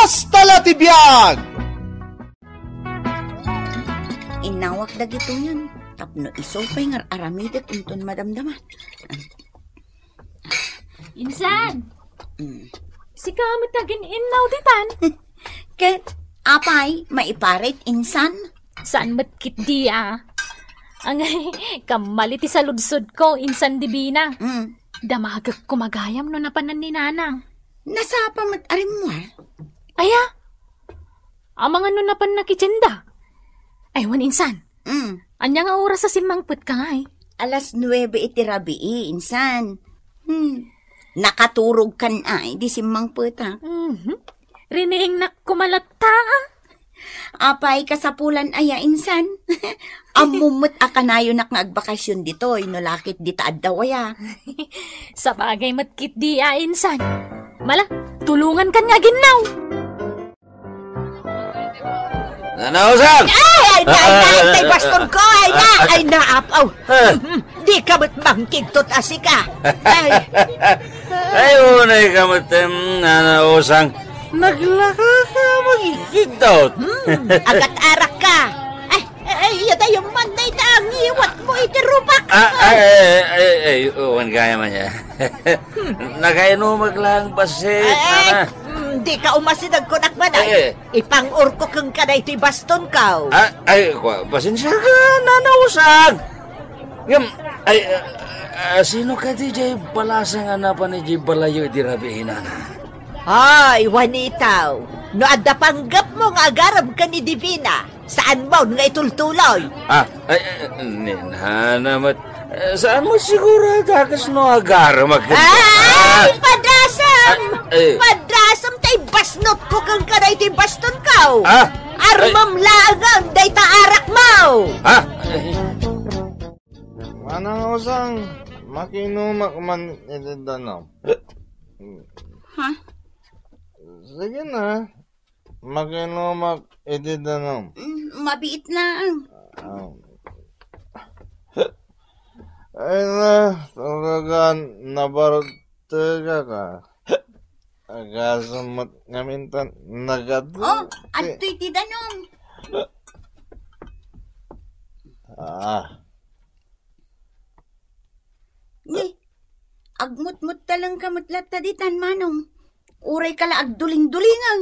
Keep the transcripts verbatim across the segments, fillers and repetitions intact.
Basta la ti biag! Innawak dagitoyen tapno isu pay nga ar-aramidek inton madamdama. Insan! Mm. Sika met agin-innaw ditan? Ket, apay, maiparit, insan? Saan met ketdi a. Angay, kammali ti saludsodko, insan Divina. Mm. Damagek kumagayam no napanan ni Nanang. Nasapa met a rimmuar? Aya? Amangan no napanna kitienda? Ay, wen insan. Mm. Ania nga oras a simmangpetka ngay? Alas nuebe iti rabii, insan. Hmm. Nakaturogkan ay di simmangpetak. Mhm. Riniingnak koma latta, a. Apay, kasapulan aya, insan? Ammom met a kanayonak nga agbakasyon ditoy, no la ket dita adda aya. Sabagay met ketdi a, insan. Mala, tulongankan nga aginnaw. Nanausag! Ay, ay, na, ay, na, ay, tay bastonko, ay, na, ay, na, apaw. Ah. Dika met mangkigtot a sika. Ay. Ay, unay ka met, em, Nanausang. Naglaka ka, magkigtot. Hmm, agat-arak ka. Ay, ay, iya dayon man, day, ta angiwat mo iti rupak. Ah, ay, ay, ay, ay, uwan kaya man niya. Nakainumak lang, basit, Ay, ay, Nana. Mm, di ka umasideg kunak man, ay. Eh. Ipang-urko kenka daytoy bastonko. Ah, ay, kwa, pasensya ka, Nanausag. Ngem, ay, ah, ah, sino kadi jay balasang a napan idiay balayo idi rabii, Nana? Ay, Juanito, no adda panggepmo nga agarem ken ni Divina, saan mo nga itultuloy? Ah, ay, ay, ni Nana met. Eh, saan mo siguro a dakes no agarem a ken Ay, Ah! padrasem! Ah, eh. Padrasem tay basnotko ken kadaytoy bastonko. Ah! Armem Ay. laeng dayta arakmo! Ah! Ay. Manang Usang, makinumak man iti danum. Ha? Sige na. Makinumak iti danum. Mm, mabiit na. Ah. Ay na, talagan nabartega ka. Agasem met ngamin ta nagadu. Oh, adtoy ti danum. Ah. Ni, agmutmuttaleng ka met latta ditan, Manong. Uray ka la agduling-dulingan.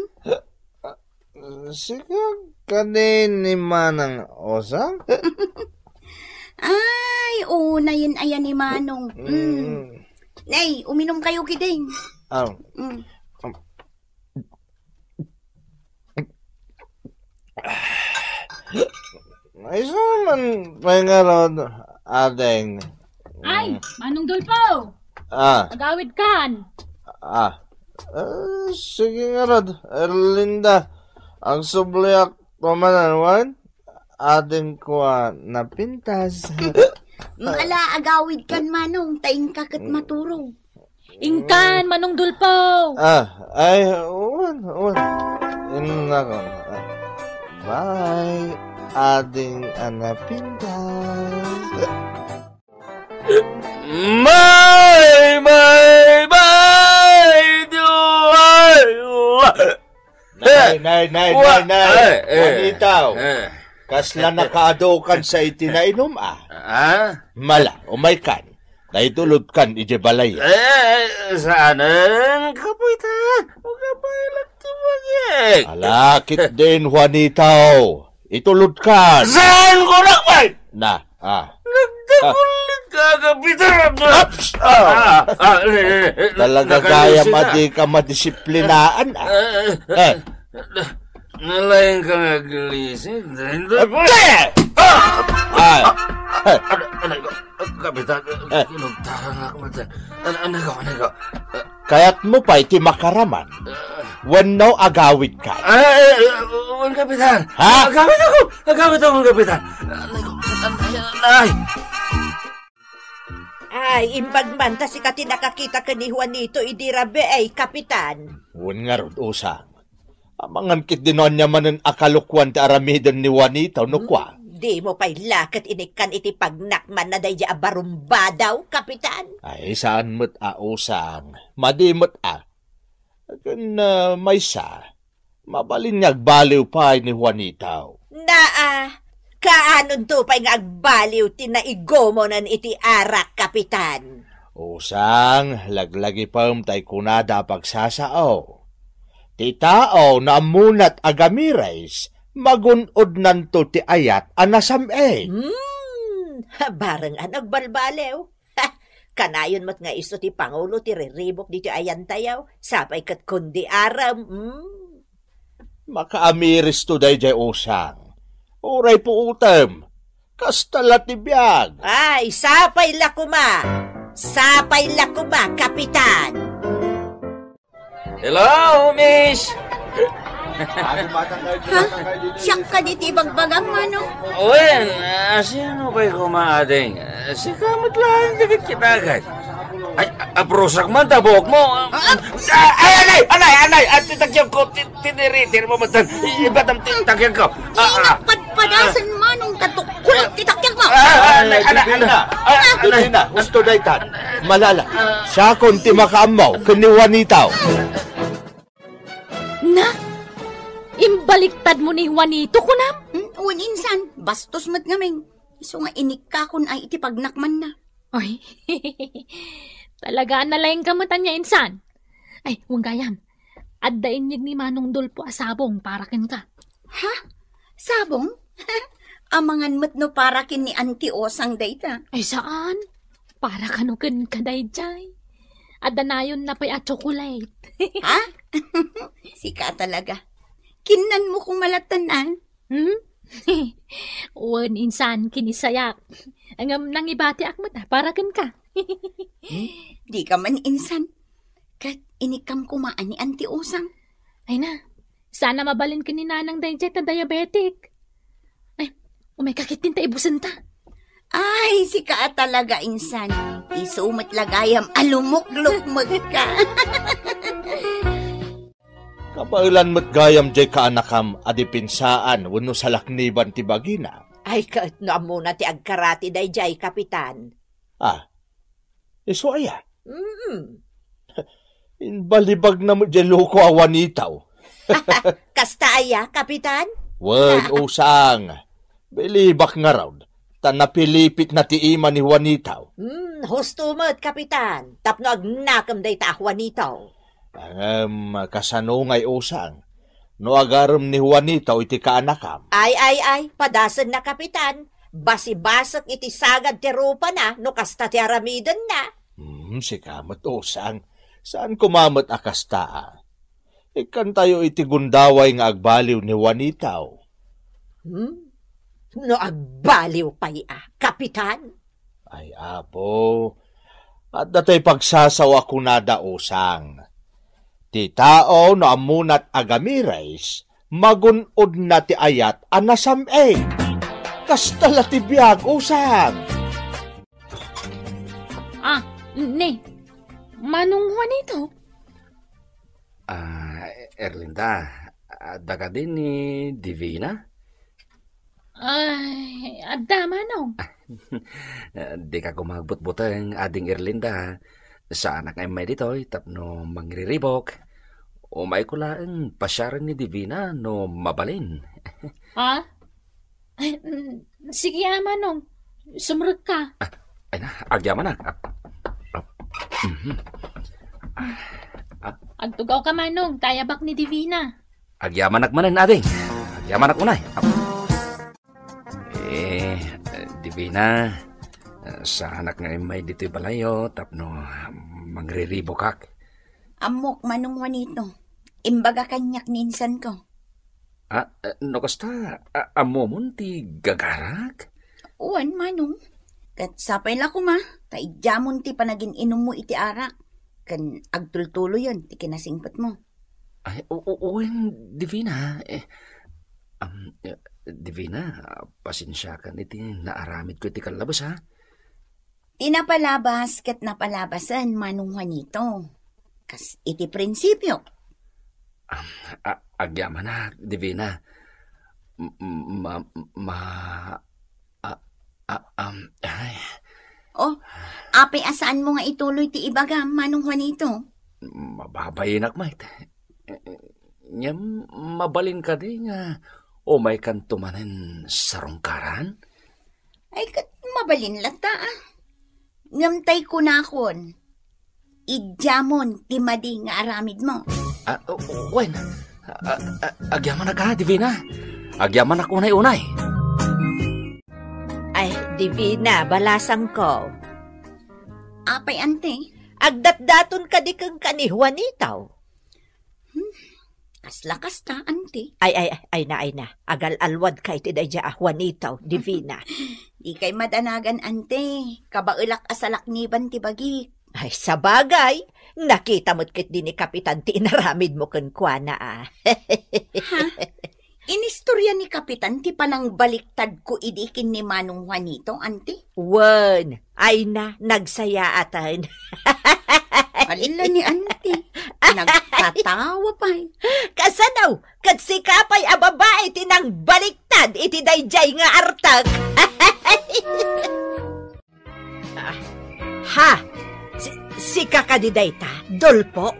Sika kadi ni Manang Osang? Ay, unayen aya ni Manong. Mm. Mm. Nay, uminom kayo, kiding. Ah. Mm. Maysa man pay ngarud, ading. Ay, Manong Dolpo! Ah. Agawid kan. Ah. Eh, sige ngarud, Erlinda. Agsubliak pamanan wen, ading kua napintas. Ala, agawid kan, Manong, ta inka ket maturog. Inkan, Manong Dolpo! Ah, ay, uwan, uwan. Innakon. Ah, bye, ading a napintas. May, may, may, duway, wa- Nay, nay, nay, Wa- nay, nay. Ay, eh, Juanito. Eh. Kasla nakaadukan sa iti nainum, ah. Ah? Mala, umaykan. Naitulodkan iti balay. Eh, saanen, kapitan. Ugabaylak ti bagik. Ala, ketdin, Juanito. Itulodkan. Saan ko nakpay? Na, ah. Nagdagulit ka, kapitan. Ups! Ah, ah, eh, eh, eh, Talaga nakalisi gayam na. A di ka madisiplinaan, ah. Eh, eh, Eh. na-, nalaing ka nga glisin. Ate! Ah! Ah! Ano, ano, kapitan, Eh. kinugtaran ako, kapitan. Ano, ano ko, ano ko? Ah. Kayatmo pay ti makaraman? Ah. Wenno agawidkan? Ah, eh, eh, wen, kapitan. Ha? Agawid ako! Agawid ako, kapitan. Ay, ay, ay. Ay, imbag man ta sika ti nakakita ken ni Juanito idi rabii, kapitan. Wen ngarud, Usang. Amangan ketdi no ania manen a kalokuan ti aramiden ni Juanito, no kua? Dimo pay la ket inikkan iti pagnakmanna daydi a barumbadaw, kapitan? Ay, saan met a, Usang. Madi met a. Ken, ah, maysa, Mabalin nga agbaliw pay ni Juanito. Naa, kaanonto pay nga agbaliw ti naigumonan iti arak, Kapitan? Usang, laglagipem tay kunada a pagsasao. Ti tao no ammonat agamires, magun-odnanto ti ayat a nasam-eng. Hmm, bareng a nagbalbaliw. Ha, kanayon met nga isu ti pangulo ti riribok ditoy ayantayo, sapay ket kundi arem. Hmm. Makaamires to daydiay, Usang. Uray puotem. Kasta la ti biag. Ay, sapay la koma. Sapay la koma, Kapitan. Hello, miss! Ha? Siak kadi ti ibagbagam, Manong? Wen, ah, sino pay koma, ading? Ah, sika met laeng dagiti kitagan. Ay, aprusak man ta buokmo. Ah, ay, anay, anay, anay, at ti takyagko, ti, tiniritir mo matan. Ibatam ti takyagko. Ah, ah. Padpadasen, Manong, ta tukkulan ti takyagmo. Ah, ah, anay, anay, anay. Ah, anay. Dina, husto daytan. Malala, siakon ti makaammo ken ni Juanito. Na? Imbaliktadmo ni Juanito, kunam? Hmm, wen insan, bastos met ngamin. Isu nga inikkakon ay iti pagnakmanna. Ay, talaga a nalaingka met ania insan. Ay, wen gayam, adda inyeg ni Manong Dolpo a sabong para kenka. Ha? Sabong? Amangan met no para ken ni Auntie Osang dayta. Ay, saan? Para kano kenka daydiay. Adda nayonna pay a chocolate. Ha? Sika talaga. Kinnanmo koma latta, ah. Hmm? Wen, insan, kinisayak. Ngem nangibatiak met a para kenka. Hmm? Dika man insan. Ket inikkam koma a ni Auntie Osang. Ay na, sana mabalin ken ni Nanang daydiay ta diabetic. Ay, umayka ketdin ta ibusenta. Ay, sika a talaga insan. Isu met la gayam a lumuklukmegka. Kabaelan met gayam diay kaanakam a dipensaan wenno salakniban ti bagina. Ay, ket no ammona ti agkarati daydiay, Kapitan. Ah, isu aya? Mm. Imbalibagna met diay loko a Juanito. Kasta aya, Kapitan? Wen, Usang. Bilibak ngarud, ta napilipitna ti ima ni Juanito. Hmm, husto met, Kapitan, tapno agnakem dayta a Juanito. Ngem kasano ngay, Usang, no agarem ni Juanito iti kaanakam? Ay, ay, ay, padasenna, Kapitan. Basibasek iti sagad ti rupana no kasta ti aramidenna. Hmm, sika met, Usang. Saan koma met a kasta, ah. Ikkantayo iti gundaway nga agbaliw ni Juanito. Hmm? No agbaliw pay a, Kapitan? Ay, Apo, adda tay pagsasao a kunada, Usang. Ti tao no ammonat agamires, magun-odna ti ayat a nasam-eng. Kasta la ti biag, Usang. Ah, ne, Manong Juanito? Ah, Erlinda, adda kadi ni Divina? Ay, adda, Manong. Dika koma agbutbuteng, Ading Erlinda. Saanak nga immay ditoy tapno mangriribok. Umayko laeng pasiaren ni Divina no mabalin. Ha? Ay, mm, sige, a, Manong. Sumrekka. Ah, ay na, agyamanak. Ah, ah, mhm. Ah, ah. Agtugawka, Manong, ta ayabak ni Divina. Agyamanak manen, ading. Agyamanak unay. Ah. Eh, Divina, saanak nga immay ditoy balayyo tapno mangriribokak. Ammok, Manong Juanito. Imbaga kaniak ni insanko. Ah, eh, no kasta, a-, ammomon ti gagarak? Wen, Manong. Ket sapay la koma, ta idiamon ti panagin-inummo iti arak, ken agtultuloyen ti kinasingpetmo. Ay, u-, u-, wen, Divina, eh, am, eh, Divina, pasensiakan iti naaramidko iti kallabes, ha? Ti napalabas ket napalabasen, Manong Juanito. Kas iti prinsipio. Am, a-, agyamanak, Divina. M-, ma-, ma-, a-, a-, am, ay. Oh, apay a saanmo nga ituloy ti ibagam, Manong Juanito? Mababaienak met. Ngem mabalin kadi nga umaykanto manen sarungkaran? Ay, ket mabalin latta, a. Ngem tay kunakon, idiamon ti madi nga aramidmo. Ah, wen, a, a, agyamanak a, Divina. Agyamanak unay-unay. Ay, Divina, balasangko. Apay, ante? Agdatdaton kadi kenka ni Juanito? Hmm, kasla kasta, ante. Ay, ay, ay na, ay na. Agal-alwadka iti daydiay a Juanito, Divina. Dikay madanagan, ante. Kabaelak a salakniban ti bagik. Ay, sabagay. Nakita met ketdi ni Kapitan ti inaramidmo kenkuana, a. Ha? Inistorya ni Kapitan ti panangbaliktadko idi ken ni Manong Juanito, ante? Wen, ay na, nagsayaatan. Ala ni ante, nagtatawa pay. Kasano? Ket sika pay a babai ti nangbaliktad iti daydiay nga artek. Ah, ha? Si, sika kadi dayta, Dolpo?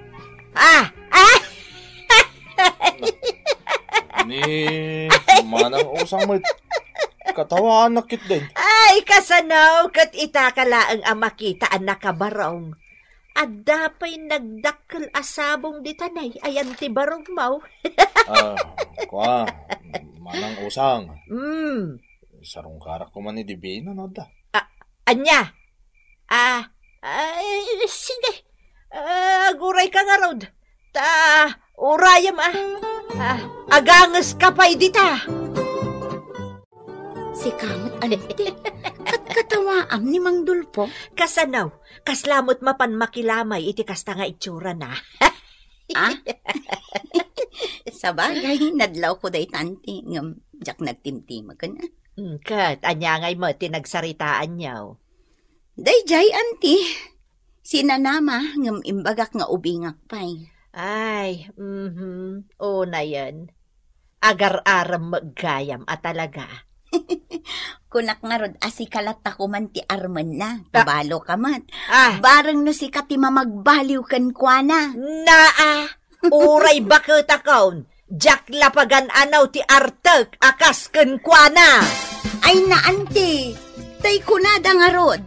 Ah, ah! Ni Manang Usang met katawaanak ketdin. Ay, kasano ket itaka laeng a makita a nakabarong. Adda pay nagdakkel a sabong dita, nay, ayan ti barongmo. Ah, kua, Manang Usang. Mm. Sarungkarak koma ni Divina, no, da? Ah, ania? Ah, ay, sige. Ah, agurayka ngarud. Ta, urayem, a. Ah, agangeska pay dita. Sika met, ante. Katkatawaam ni Mang Dolpo. Kasano? Kasla met mapan makilamay iti kasta nga itsurana. Ah? Sabagay, nadlawko dayta, ante, ngem diak nagtimtimaken, a. Mm, ket ania ngay met ti nagsaritaanyo? Daydiay, ante. Sinanama, ngem imbagak nga ubingak pay. Ay, mhm. Unayen. Agar-arem met gayam a talaga. Kunak ngarud a sika latta koman ti armenna. Ah. Kabaloka met. Ah. Bareng no sika ti mamagbaliw kenkuana. Naa, uray baketakon, diak la pagan-anaw ti artek a kas kenkuana. Ay, na, ante, tay kunada ngarud,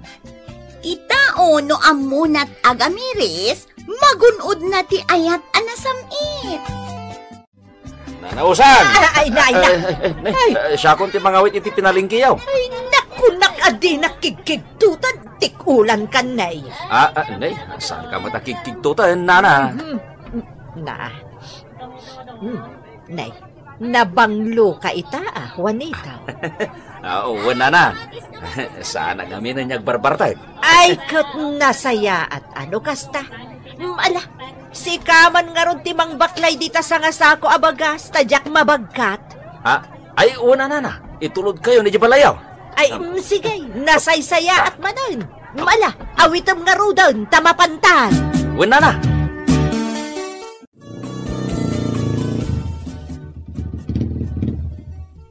ti tao no ammona ti agamiris, magun-odna ti ayat a nasam-it. Nana Usang! Ah, ay, na, ay, na. Eh, eh, eh, nay, Ay. eh, siakon ti mangawit iti pinalengkeyo. Ay, naku, nak-, a dinak kigkigtutan, tikulan kan, nay. Ah, ah, nay, saan ka met a kigkigtutan, nana? Mhm. Na. Hmm, nay, nabanglo ka ita, a, Juanito. Ah, oo, nana. Saan a ngamin nga agbarbartek? Ay, ket nasayaat, a, no kasta. Mm, ala, sika man ngarud ti mangbaklay dita sangasako a bagas, ta diak mabagkat. Ah, ay, una, nana. Itulodkayo idiay balayaw. Ay, mm, sige, nasaysayaat manen. Mm, ala, awitem ngaruden, ta mapantan. Wen, nana.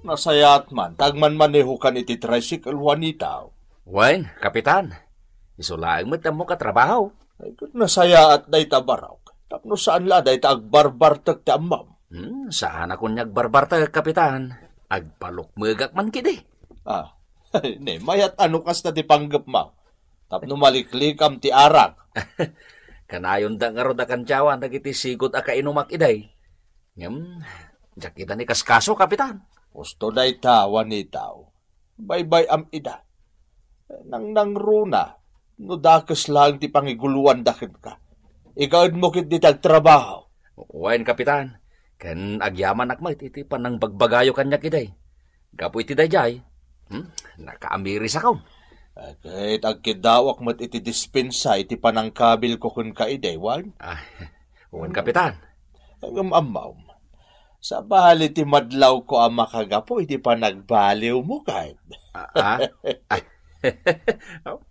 Nasayaat man, ta agmanmanehokan iti tricycle, Juanito. Wen, Kapitan, isu laeng met ti ammok a trabaho. Ay, ket nasayaat dayta barok. Tapno saan la dayta agbarbartek ti ammom. Hmm, saanakon nga agbarbartek, Kapitan. Agpalukmegak man kidi. Ah, ne, mayat a no kasta ti panggepmo. Tapno maliklikam ti arak. Kanayon da ngarud a kantiawan dagiti sigud a kainumak iday. Ngem, diak ida ni kaskaso, Kapitan. Husto dayta, Juanito. Baybay-am ida. Nangnangruna, no dakes laeng ti pangiguloanda kenka. Igaedmo ketdi ti agtrabaho. Wen, Kapitan, ken agyamanak met iti panangbagbagayo kaniak iday. Gapu iti daydiay, hmm, nakaamirisakon. Ket agkiddawak met iti dispensa iti panangkabilko kenka iday, wen? Ah, wen, Kapitan. Ngem ammom, sabali ti madlawko a makagapu iti panagbaliwmo, ket. Ah, ah. Ah.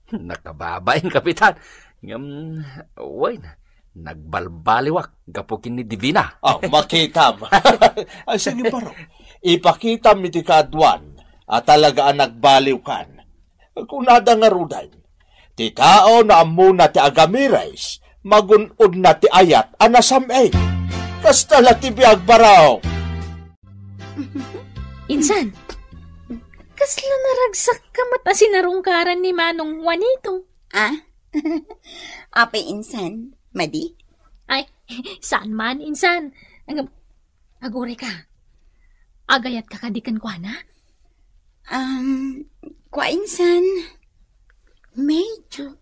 Nakababain, Kapitan. Ngem, wen, nagbalbaliwak gapu ken ni Divina. Oh, makitam. Ay, sige, baro. Ipakitam iti kaaduan a talaga a nagbaliwkan. Kunada ngaruden, ti tao no ammona ti agamiris, magun-odna ti ayat a nasam-it. Kasta la ti biag, barok. Insan, kasla naragsak ka met a sinarungkaran ni Manong Juanito? Ah? Apay insan, madi? Ay, saan man, insan. Ang, aguray ka. Agayat ka kadi kenkuana? Um, kua insan, medyo.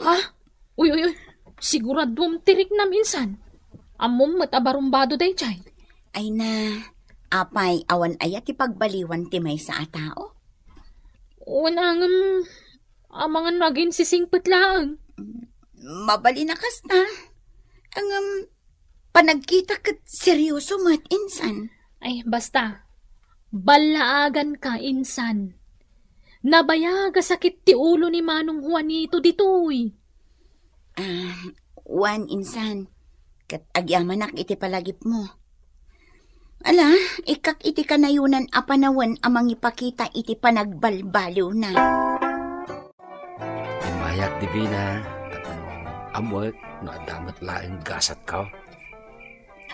Ha? Uy, uy, uy. Siguraduam ti riknam, insan. Ammom met a barumbado daydiay. Ay na, apay, awan aya ti pagbaliwan ti maysa a tao? Wen, ngem, amangan no aginsisingpet laeng. Mabalin a kasta. Ngem, panagkita ket serioso met, insan. Ay, basta. Ballaagan ka, insan. Nabayag a sakit ti ulo ni Manong Juanito ditoy. Ah, wen, insan. Ket agyamanak iti palagipmo. Ala, ikkak iti kanayonan a panawen a mangipakita iti panagbalbaliwna. Immayak, Divina, tapno ammoek no adda met laeng gasatko.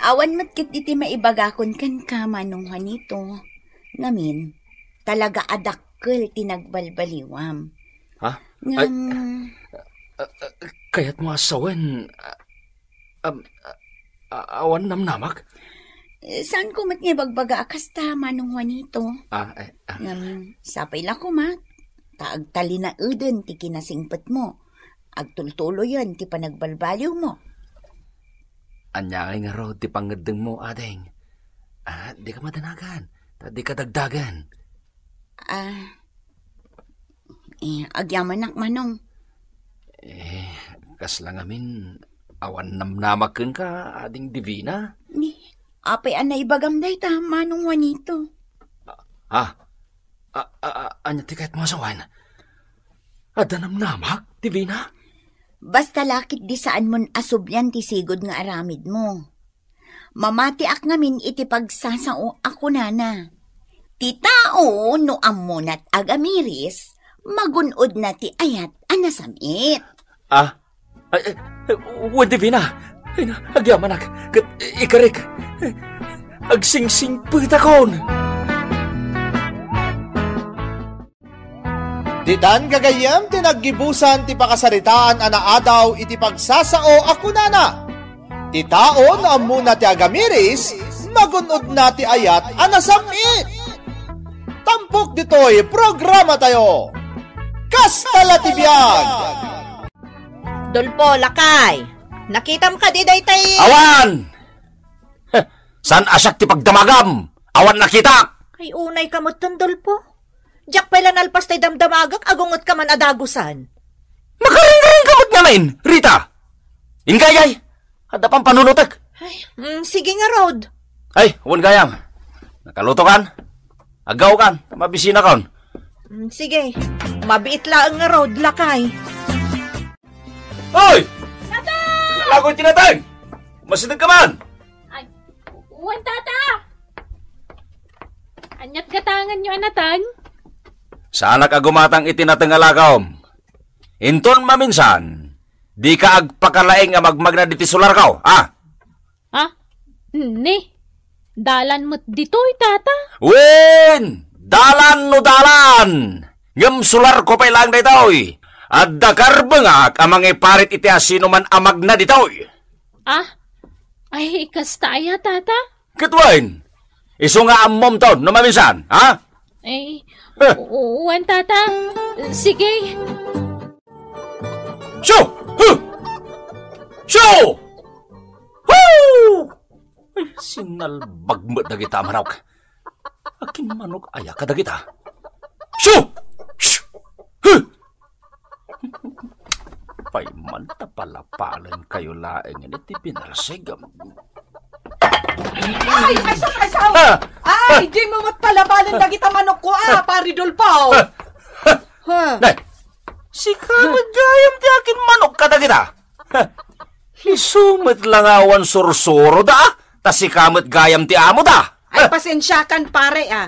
Awan met ket iti maibagakon kenka, Manong Juanito. Ngamin, talaga a dakkel ti nagbalbaliwam. Ha? Ngem, ay, ah, ah, kayatmo a sawen, ah, am, ah, ah, awan namnamak? Eh, saanko met nga ibagbaga a kasta, Manong Juanito? Ah, eh, ah. Ngem, sapay la koma, ta agtalinaeden ti kinasingpetmo. Agtultuloyen ti panagbalbaliwmo. Ania ngay ngarud ti pangngeddengmo, ading? Ah, dika madanagan, ta dika dagdagen. Ah, eh, agyamanak, Manong. Eh, kasla ngamin, awan namnamak kenka, Ading Divina? Ni, apay a naibagam dayta, Manong Juanito? Ah, ah, ah, ah, ania ti kayatmo a sawen? Adda namnamak, Divina? Basta la ket di saanmon a sublian ti sigud nga aramidmo. Mamatiak ngamin iti pagsasao a kunana, "Ti tao no ammona ti agamiris, magun-odna ti ayat a nasam-it." Ah, ay, ay, wen, Divina. Ay na, agyamanak, ket ikarik. Agsingsingpetakon. Ditan gagayyem ti naggibusan ti pakasaritaan a naadaw iti pagsasao a kunana, "Ti tao no ammona ti agamiris, magun-odna ti ayat a nasam-it." Tampok ditoy programatayo. Kasta la ti biag! Dolpo, lakay, nakitam kadi daytay? Awan! Heh, saan a siak ti pagdamagam? Awan nakitak! Ay, unay ka met, Dolpo. Diak pay la nalpas tay damdamagak, agunget ka man a dagusan. Makaringring ka met ngamin, Rita! Inggayay! Adda pay panunutek. Ay, mm, sige ngarud. Ay, wen gayam. Nakaluto kan? Aggaw kan? Mabisinakon. Mm, sige. Mabiit laeng ngarud, lakay. Hoy! Tata! Lagoy ti nateng! Masideg ka man! Ay, wen, Tata! Aniat gatanganyo a nateng? Saanak a gumatang iti nateng a lakaom. Inton maminsan, dika agpakalaing a magmagna ditoy solarko, a? Ah, ni, dalan met ditoy, Tata? Wen, dalan no dalan! Ngem solarko pay laeng daytoy. Adda karbengak a mangiparit iti asinoman a magna ditoy. Ah, ay, kasta aya, Tata? Ket wen, isu nga ammomton no maminsan, ha? Eh, eh, wen, Tata. Sige. Siu! Huh! Siu! Huu! Ay, sinalbag met dagita a manok. Akin manok aya kadagita? Siu! Siu! Huh! Pay man ta palapalen kayo laeng iti pinarsig. Ay, ay, sus, ay, sus! Ah! Ay, di mo met palapalen dagita manok ko, ah, Pari Dolpo. Ah! Ha? Nay, sika met gayam ti akin manok kadagita. Ha? Isu met la nga awan sursuro da, ta sika met gayam ti amo da. Ay, pasensiakan, pare, ah.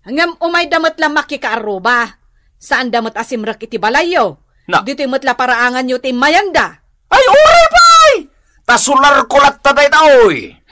Ngem umayda met la makikaarruba. Saanda met a simrek iti balayyo. Na. Ditoy met la paraanganyo ti immayanda. Ay, uray pay! Ta solarko latta dayta, oy.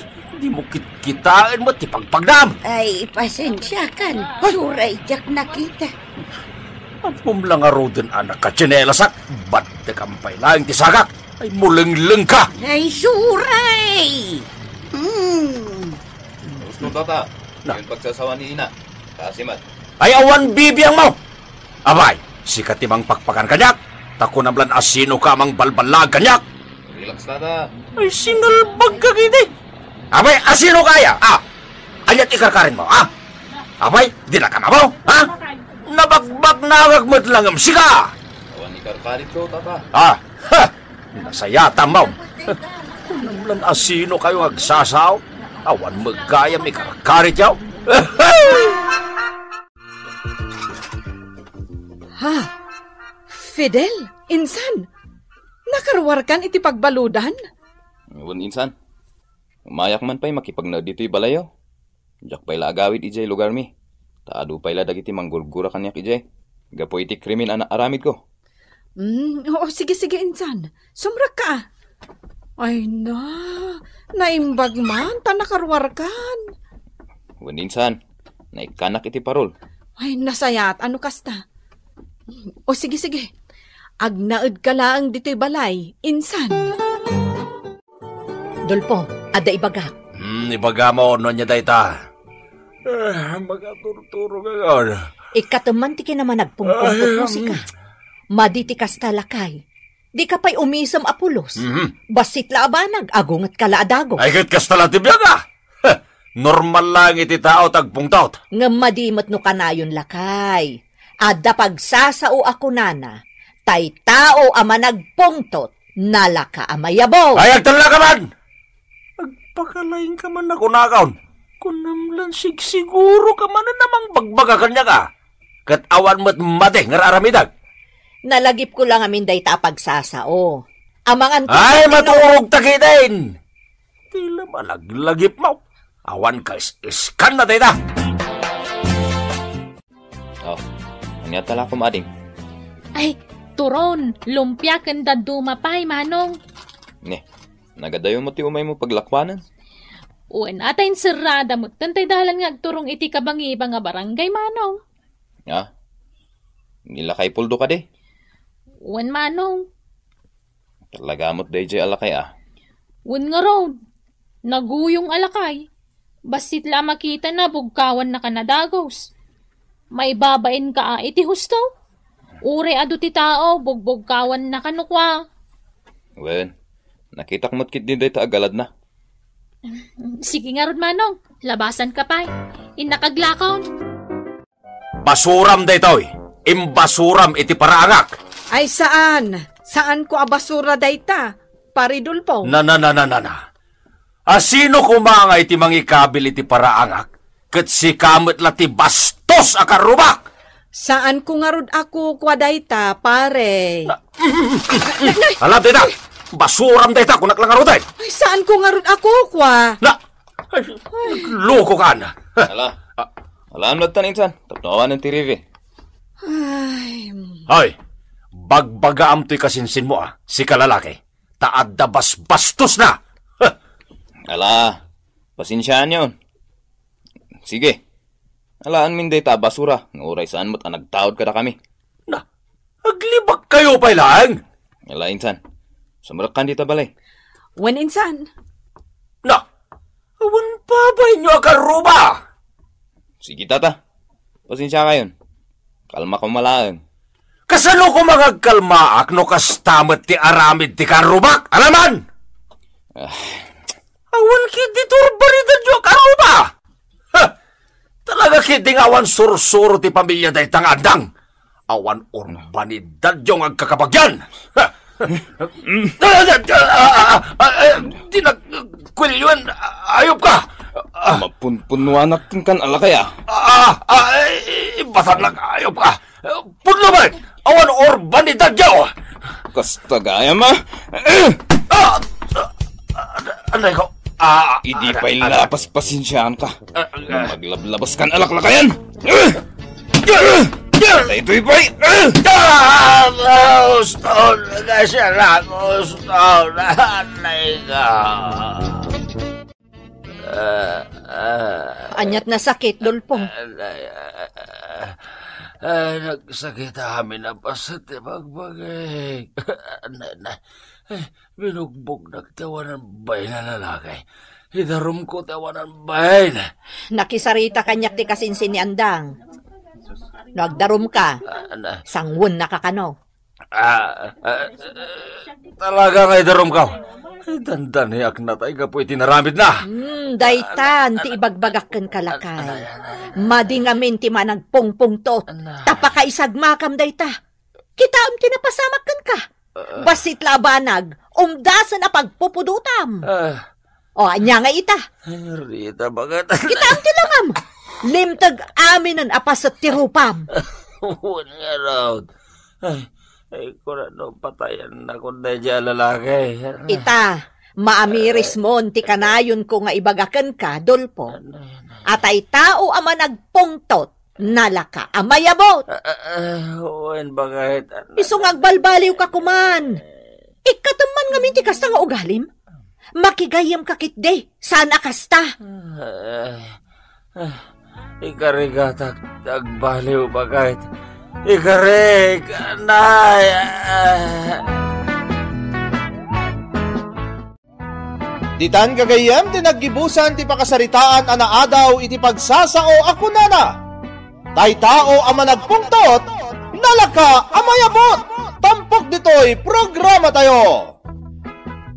Ay, dimo kitkitaen met ti pagpagnam. Ay, pasensiakan. Ay. Suray diak nakita. Ammom la ngaruden a nakatsinelas ak, baddekam pay laeng ti sagak. Ay, mulenglengka. Ay, suray! Hmm. Gusto, Tata. Na. Yung pagsasawa ni Ina. Kasi mat. Ay, awan bibiangmo. Abay, sika ti mangpakpakan kaniak. Ta kunam lan a sinoka a mangbalballaag kaniak. Relax, Tata. Ay, sinalbagka ketdi. Abay, a sinoka aya? Ah, ania ti karkarinmo, ha? Abay, dinaka mamo, ha? Nabakbaknangak met la ngem sika. Awan Karkaritko, Tata. Ah! Ha! Nasayatam, Ma'am. Kunam lan asino kayo nga agsasao? Awan met gayam ikarkarityo. Ha? Fidel, insan, nakaruarkan iti pagbaludan? Wen, insan. Umayak man pay makipagnaed ditoy balayo. Diak pay la agawid idiay lugarmi. Ta adu pay la dagiti manggurgura kaniak idiay. Gapu iti krimen a naaramidko. Mm, oo, sige, sige, insan. Sumrekka. Ay na, naimbag man, ta nakaruarkan. Wen, insan, naikkanak iti parol. Ay, nasayaat, ano kasta? O, sige, sige. Agnaedka laeng ditoy balay, insan. Dolpo, adda ibagak. Hmm, ibagam no ania dayta. Ah, makaturturog ako. Ikkatem man ti kinamanagpungpungtot mo, sika. Madi ti kasta, lakay. Dika pay umisem a pulos. Mhm. Bassit la a banag, agungetka la a dagos. Ay, ket kasta la ti biag, ah. Heh, normal lang iti tao ti agpungtot. Ngem madi met no kanayon, lakay. Adda pagsasao a kunana, tay tao a managpungtot, nalaka a mayabo. Ay, agtella ka man! Agpakalaing ka man a kunakon. Kunam lan sigsiguro ka man a mangbagbaga kaniak, ah. Ket awan met madi nga ar-aramidek. Nalagipko la ngamin dayta a pagsasao. Amangan ko. Ay, maturog ta ketdin! Ti la malaglagipmo. Awan kais-iskan na dayta. Oh, ania ta la koma, ading? Ay, turon, lumpia ken dadduma pay, Manong. Ne, nagadayo met ti umaymo paglakuanen? Wen, ata inserrada met tay dalan nga agturong iti kabangibang a barangay, Manong. Ah, ni lakay Puldo kadi? Wen, Manong. Talaga met daydiay a lakay, ah. Wen ngarud, naguyong a lakay. Bassit la a makitana, bugkawannaka a dagos. Maibabainka a iti husto. Uray adu ti tao, bugbugkawannaka no kua. Wen, nakitak met ketdi dayta a galadna. Sige ngarud, Manong. Labasanka pay. Innak aglakaw. Basuram daytoy. Imbasuram iti paraangak. Ay, saan. Saanko a basura dayta, Pare Dolpo. Na, na, na, na, na, na. Asino koma nga iti mangikabil iti paraangak? Ket sika met la ti bastos a karrubak. Saanko ngarud a kukua dayta, pare. Na, alam dayta. Basuram dayta, kunak la ngaruden. Ay, saanko ngarud a kukua. Na, Ay, nagluko ka, Ana. Ala. Ah. Ala, ano tan, insan? Tapno awanen ti riri. Ay. Hoy, bagbagaam toy kasinsinmo, ah. Sika lalaki. Ta adda basbastos na. Ala, pasensiaanyon. Sige. Alaanmin dayta a basura, nga uray saan met a nagtaud kadakami. Na, aglibakkayo pay laeng? Ala, insan. Sumrekkan dita balay. Wen, insan. Na, awan babainyo a karruba? Sige, tata. Pasensiakayon. Kalmaka koma laeng. Kasano koma nga agkalmaak no kasta met ti aramid ti karrubak? Alaman! Ah. Awan ketdi ti urbanidadyo a karruba! Ha! Talaga ketdi nga awan sursuro ti pamilia dayta nga andang. Awan urbanidadyo nga agkakabagian. Ha! Ah, ah, ah, ah, ah, di nagkuelioan, ayop ka. Ah. Mapunpunuanak kenkan a lakay, ah. Ah, ah, eh, ibatannak, ayop ka. Pudno met! Awan urbanidadyo! Kasta gayam, ah! Ah! Ah! Anay ko! Ah! Idi pay la, paspasensiaanka. Ah, ah. Maglablabas kan alaklakayan! Daytoy pay! Ah! Gusto na siya lang! Gusto na! Anay ko! Ah, ah. Ania't nasakit, Dolpo? Ah, ah, ah, nagsakit amin a paset ti bagbagik. Na, na, eh, binugbognak ti awanan bain a lalaki. Idarumko ti awanan bain. Nakisarita kaniak ti kasinsin ni Andang. No agdarumka, ah, na, sangwennaka kano. Ah, ah, talaga nga idarumko. Ay, dandaniak natay gapu iti naramidna. Hmm, daytan ti ibagbagak kenka, lakay. Madi ngamin ti managpungpungtot. Ta pakaisagmakam dayta. Kitaem ti napasamak kenka. Ah. Bassit la a banag, umdasen a pagpupudotam. Ah. O, ania nga ita? Ay, Rita, bakit? Kitaem ti langam. Limteg aminen a paset ti rupam. Wen ngarud. Ay, ay, kurano patayan na kun daydi a lalaki. Ita, maamirismon ti kanayonko nga ibaga kenka, Dolfo. Ano yan? A tay tao a managpungtot, nalaka a mayabut. Ah, ah, ah, wen, bakit? Isu nga agbalbaliwka koman. Ikkatem man ngamin ti kasta nga ugalim? Makigayyemka ketdi, saan a kasta? Ah, ah, ikarigatak, agbaliw, bakit? Ikarik, nay, ah. Ditan gagayyem ti naggibusan ti pakasaritaan a naadaw iti pagsasao a kunana, "Tay tao a managpungtot, nalaka a mayabut." Tampok ditoy programa tayo.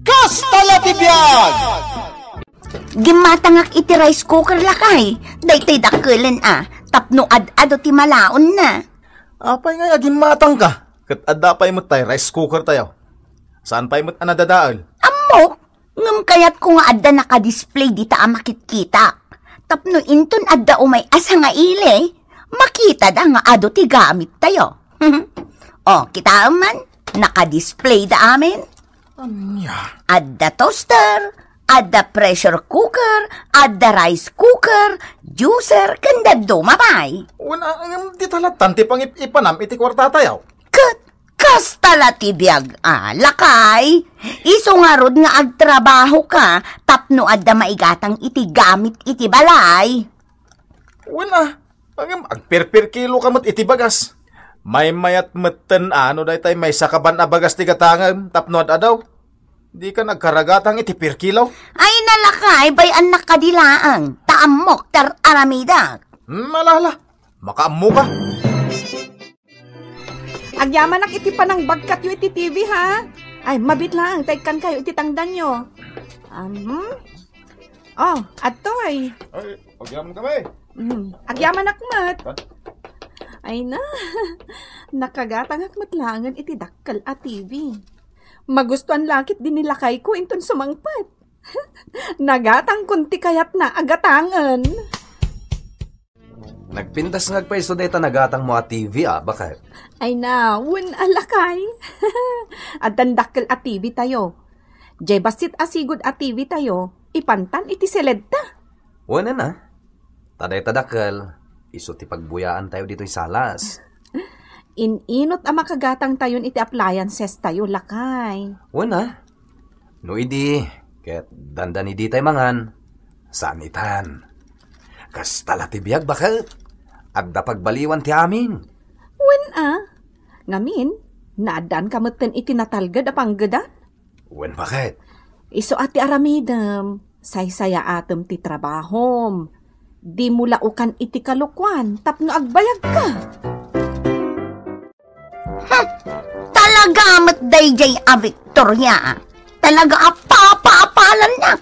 Kasta la ti biag! Gimmatangak iti rice cooker, lakay. Daytoy dakkelen a, tapno ad-ado ti malaonna. Apay ngay a gimmatangka? Ket adda pay met tay rice cooker tayo. Saan pay met a nadadael? Ammok, ngem kayatko nga adda nakadisplay dita a makitkitak. Tapno inton adda umay a sangaili, makitada nga adu ti gamit tayo. O, kitaem man, nakadisplay da amin. Ania? Adda toaster, adda pressure cooker, adda rice cooker, juicer, ken dadduma pay. Wen, a, ngem dita lattan ti pangip-ipanam iti kuarta tayo. Ket kasta la ti biag a, lakay. Isu ngarud nga agtrabahoka tapno adda maigatang iti gamit iti balay. Wen a, ngem agpirpirkiloka met iti bagas. Maymayat metten a no daytay maysa ka ban a bagas ti gatangem tapno ad-adaw. Dika nagkaragatang iti pirkilo? Ay, nalakay, bay-annak kadi laeng. Ta ammok, tar-aramidak. Hmm, ala, ala. Makaammoka. Agyamanak iti panangbagkatyo iti T V, ha? Ay, mabit laeng, ta ikkankayo iti tangdanyo. Um, hmm? O, adtoy. Ay, agyamankami. Hmm, agyamanak met. Ha? Ay na, nakagatangak met laengen iti dakkel a T V. Magustuan la ketdi ni lakayko inton sumangpet. Nagatangkon ti kayatna a gatangen. Nagpintas nga agpayso dayta nagatangmo a T V a, baket? Ay na, wen a, lakay. Addan dakkel a T V tayo. Jay bassit a sigud a T V tayo, ipantan iti seledta. Wen a, ta dayta dakkel, isu ti pagbuyaan tayo ditoy salas. In-inot a makagatang tayon iti appliances tayo, lakay. Wen a, no idi, ket dandani ditay mangan, saan itan. Kasta la ti biag, baket. Adda pagbaliwan ti amin. Wen a, ngamin, naaddaanka metten iti natalged a panggedan? Wen, baket. Isu a ti aramidem, saysayaatem ti trabahom. Dimo laukan iti kalokuan tapno agbayagka. Hmm, talaga met daydiay a Victoria. Talaga a papaapalannak.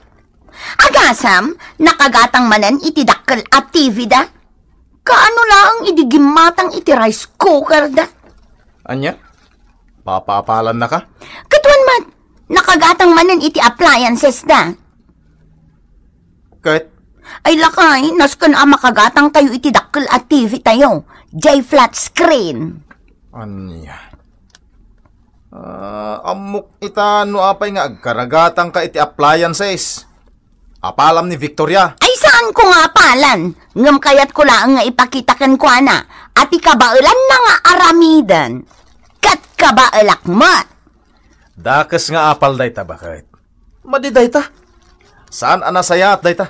Agasam, nakagatang manen iti dakkel a T V da? Kaano laeng idi gimmatang iti rice cooker da? Ania? Papaapalannaka? Ket wen met, nakagatang manen iti appliances da. Ket? Ay lakay, nasken a makagatang tayo iti dakkel a T V tayo. Jay flat screen. Ania? Ah, ammok ita no apay nga agkaragatangka iti appliances. Apalam ni Victoria. Ay, saanko nga apalan. Ngem kayatko laeng nga ipakita kenkuana a ti kabaelanna nga aramiden, ket kabaelak met. Dakes nga apal dayta, baket. Madi dayta. Saan a nasayaat dayta?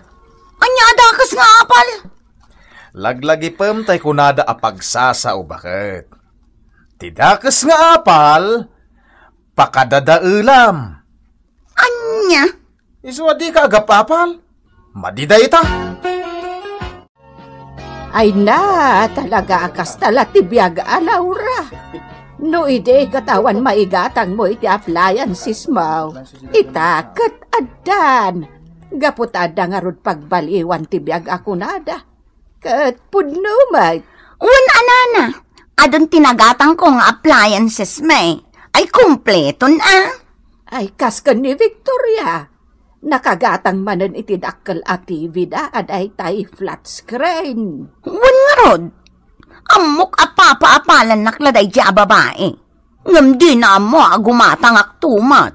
Ania a dakes nga apal? Laglagipem tay kunada a pagsasao, baket. Ti dakes nga apal, pakadadaelam. Ania? Isu a dika agap-apal? Madi dayta. Ay na, talaga a kasta la ti biag a, Laura. No idi ket awan maigatangmo iti appliances mo, ita ket addan. Gapu ta adda ngarud pagbaliwan ti biag a kunada. Ket pudno met. Wen a, nana, adun ti nagatangko nga appliances met. Ay, kumpleton a. Ay, kas ken ni Victoria. Nakagatang manen iti dakkel a T V da a daytay flat screen. Wen ngarud, ammok a papaapalannak la daydi a babai. Ngem dina ammo a gumatangakto met.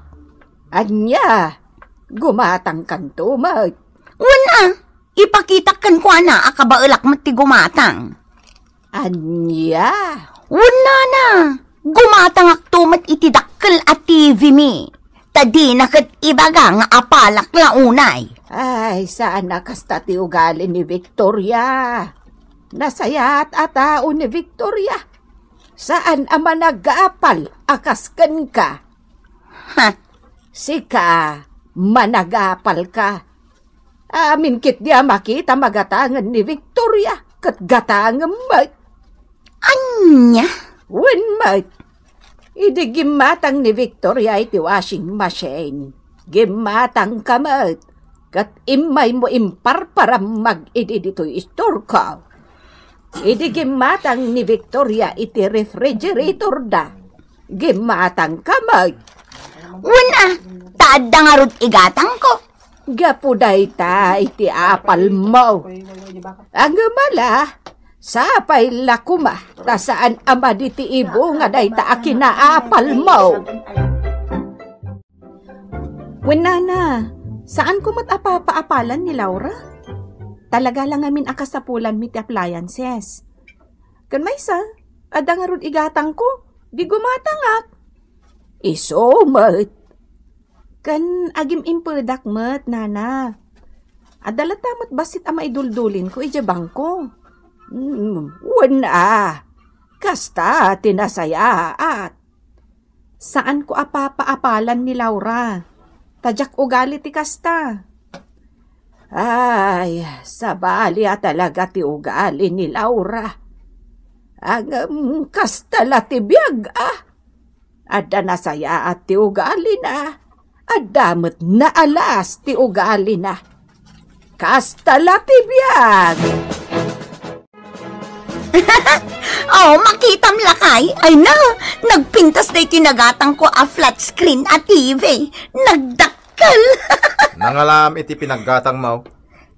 Ania? Gumatangkanto met? Wen a, ipakitak kenkuana a kabaelak met ti gumatang. Ania? Wen nana, gumatangakto met iti dakkel a T V mi. Ta dina ket ibaga nga apalak la unay. Ay, saan a kasta ti ugali ni Victoria. Nasayaat a tao ni Victoria. Saan a managapal a kas kenka. Ha? Sika, managapalka. Amin ketdi a makita, magatangen ni Victoria, ket gatangem met. Ania? Wen met. Idi gimmatang ni Victoria iti washing machine, gimmatangka met, ket immaymo imparparam mag-idi ditoy istorko. Idi gimmatang ni Victoria iti refrigerator da, gimmatangka met. Wen a, ta adda ngarud igatangko. Gapu dayta iti apalmo. Ngem ala, sapay la koma, ta saan a madi ti ibunga dayta a kinaapalmo. Wen nana, saanko met a papaapalan ni Laura? Talaga la ngamin a kasapulanmi ti appliances. Ken maysa, adda ngarud igatangko, di gumatangak. Isu met. Ken agim-impedak met, nana. Adda latta met bassit a maiduldulinko idiay bangko. Mm, wen a. Kasta ti nasayaat. Saanko a papaapalan ni Laura. Ta diak ugali ti kasta. Ay, sabali a talaga ti ugali ni Laura. Ngem kasta la ti biag a. Adda nasayaat ti ugalina. Adda met naalas ti ugalina. Kasta la ti biag. Oh, makitam lakay. Ay na, nagpintas daytoy nagatangko a flat screen a T V. Nagdakkel. Nangalam iti pinaggatangmo.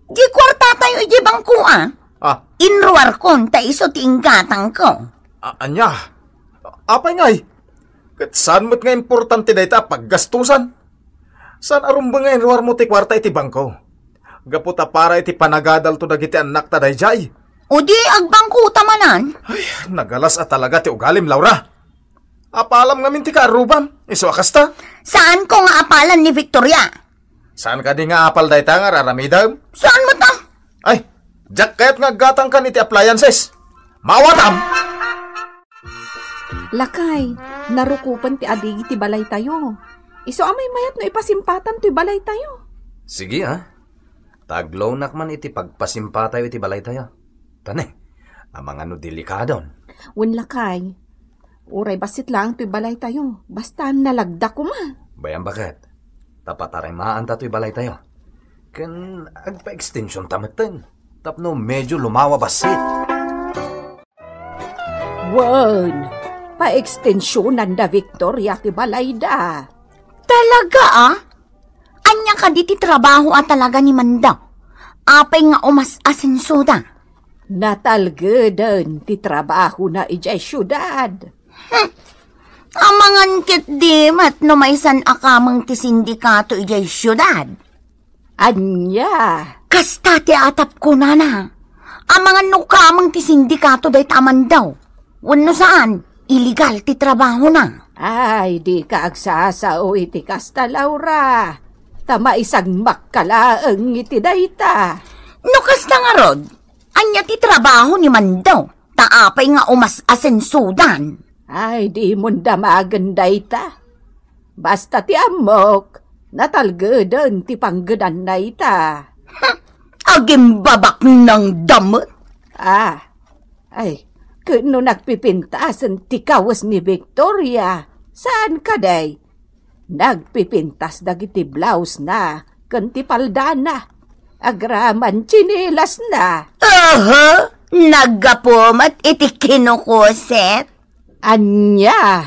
Di kuartatayo iti bangko a. Ah. Inruarkon ta isu ti inggatangko. A-, ania? Apay ngay? Ket saan met nga importante dayta a paggastusan? Saan a rumbeng nga inruarmo ti kuarta iti bangko? Gapu ta para iti panagadalto dagiti annakta daydiay. O di agbangkota manen? Ay, nagalas a talaga ti ugalim, Laura. Apalam ngamin ti kaarrubam, isu a kasta. Saanko nga apalan ni Victoria. Saan kadi nga apal dayta nga raramidem? Saan met a? Ay, diak kayat nga aggatangkan iti appliances. Maawatam! Lakay, narukopen ti adigi ti balaytayo. Isu a maymayat no ipasimpatam toy balaytayo. Sige, a. Taglawnak man iti pagpasimpatayo iti balaytayo. Tane, amangan no delikadon. Wen lakay, uray bassit laeng toy balaytayo, basta nalagda koma. Bayan baket, ta patarimaanta toy balaytayo. Ken agpa-extensionta metten, tapno medyo lumawa bassit. Wen, paekstensionan da Victoria ti balayda. Talaga, a? Ania kadi ti trabaho a talaga ni Manda? Apay nga umas-asensoda? Natalgeden ti trabahona idiay siudad. Hmm. Amangan ketdi met no maysan a kameng ti sindikato idiay siudad. Ania? Kasta ti atapko, nana. Amangan no kameng ti sindikato dayta a Manda. Wenno saan, illegal ti trabahona. Ay, dika agsasao iti kasta, Laura. Ta maisagmakka laeng iti dayta. No kasta ngarud, ania ti trabaho ni Manda? Ta apay nga umas-asensodan? Ay, dimon damagen dayta. Basta ti ammok, natalgeden ti panggedanna ita. Agimbabaknangda met. Ah, ay, ken no nagpipintasen ti kawes ni Victoria, saan kadi? Nagpipintas dagiti blousena ken ti paldana, agraman tsinelasna. Aha! Naggapu met iti kinukusit. Ania?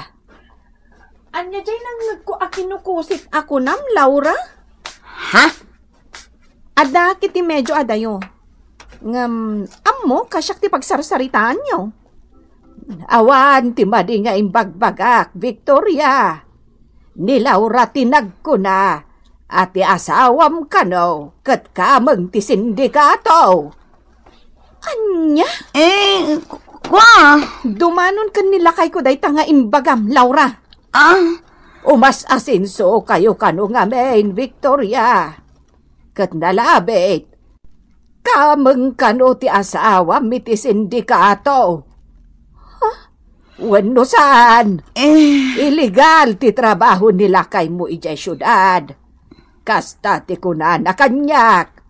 Ania jay nangngegko a kinukusit a kunam, Laura? Ha? Adda kiti medio adayo. Ngem, ammo, kasiak ti pagsarsaritaanyo. Awan ti madi nga imbagbagak, Victoria. Ni Laura ti nagkuna a ti asawam kano ket kameng ti sindikato. Ania? Eh, ku-, kua? Dumanon ken ni lakayko dayta nga imbagam, Laura. Ah? Umas-asenso kayo kano ngamin, Victoria. Ket nalabit, kameng kano ti asawam iti sindikato. Ha? Wenno saan? Eh. Illegal ti trabaho ni lakaymo idiay siudad. Kasta ti kunana kaniak.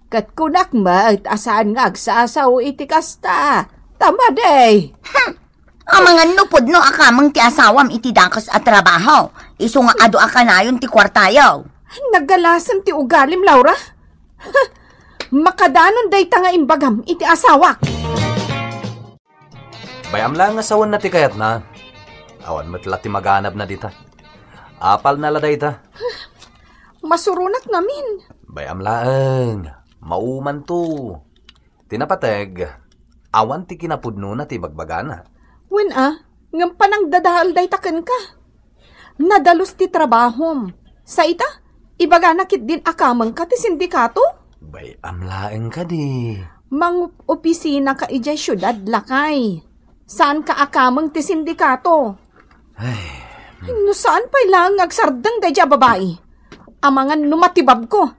Ket kunak met a saan nga agsasao iti kasta. Ta madi. Hmm. Amangan no pudno a kameng ti asawam iti dakes a trabaho, isu nga adu a kanayon ti kuartayo. Naggalasen ti ugalim, Laura. Makadanon dayta nga imbagam iti asawak. Bay-am laeng nga sawenna ti kayatna. Awan met la ti maganabna dita. Apalna la dayta. Masuronak ngamin. Bay-am laeng. Maumanto. Ti napateg, awan ti kinapudnona ti ibagbagana. Wen a, ngem panangdadael dayta kenka. Nadalus ti trabahom. Sa ita, ibagana ketdin a kamengka ti sindikato? Bay-am laeng kadi. Mangopisinaka idiay siudad, lakay. Saanka a kameng ti sindikato. Ay. No saan pay laeng nga agsardeng daydiay a babai. Amangan no matibabko.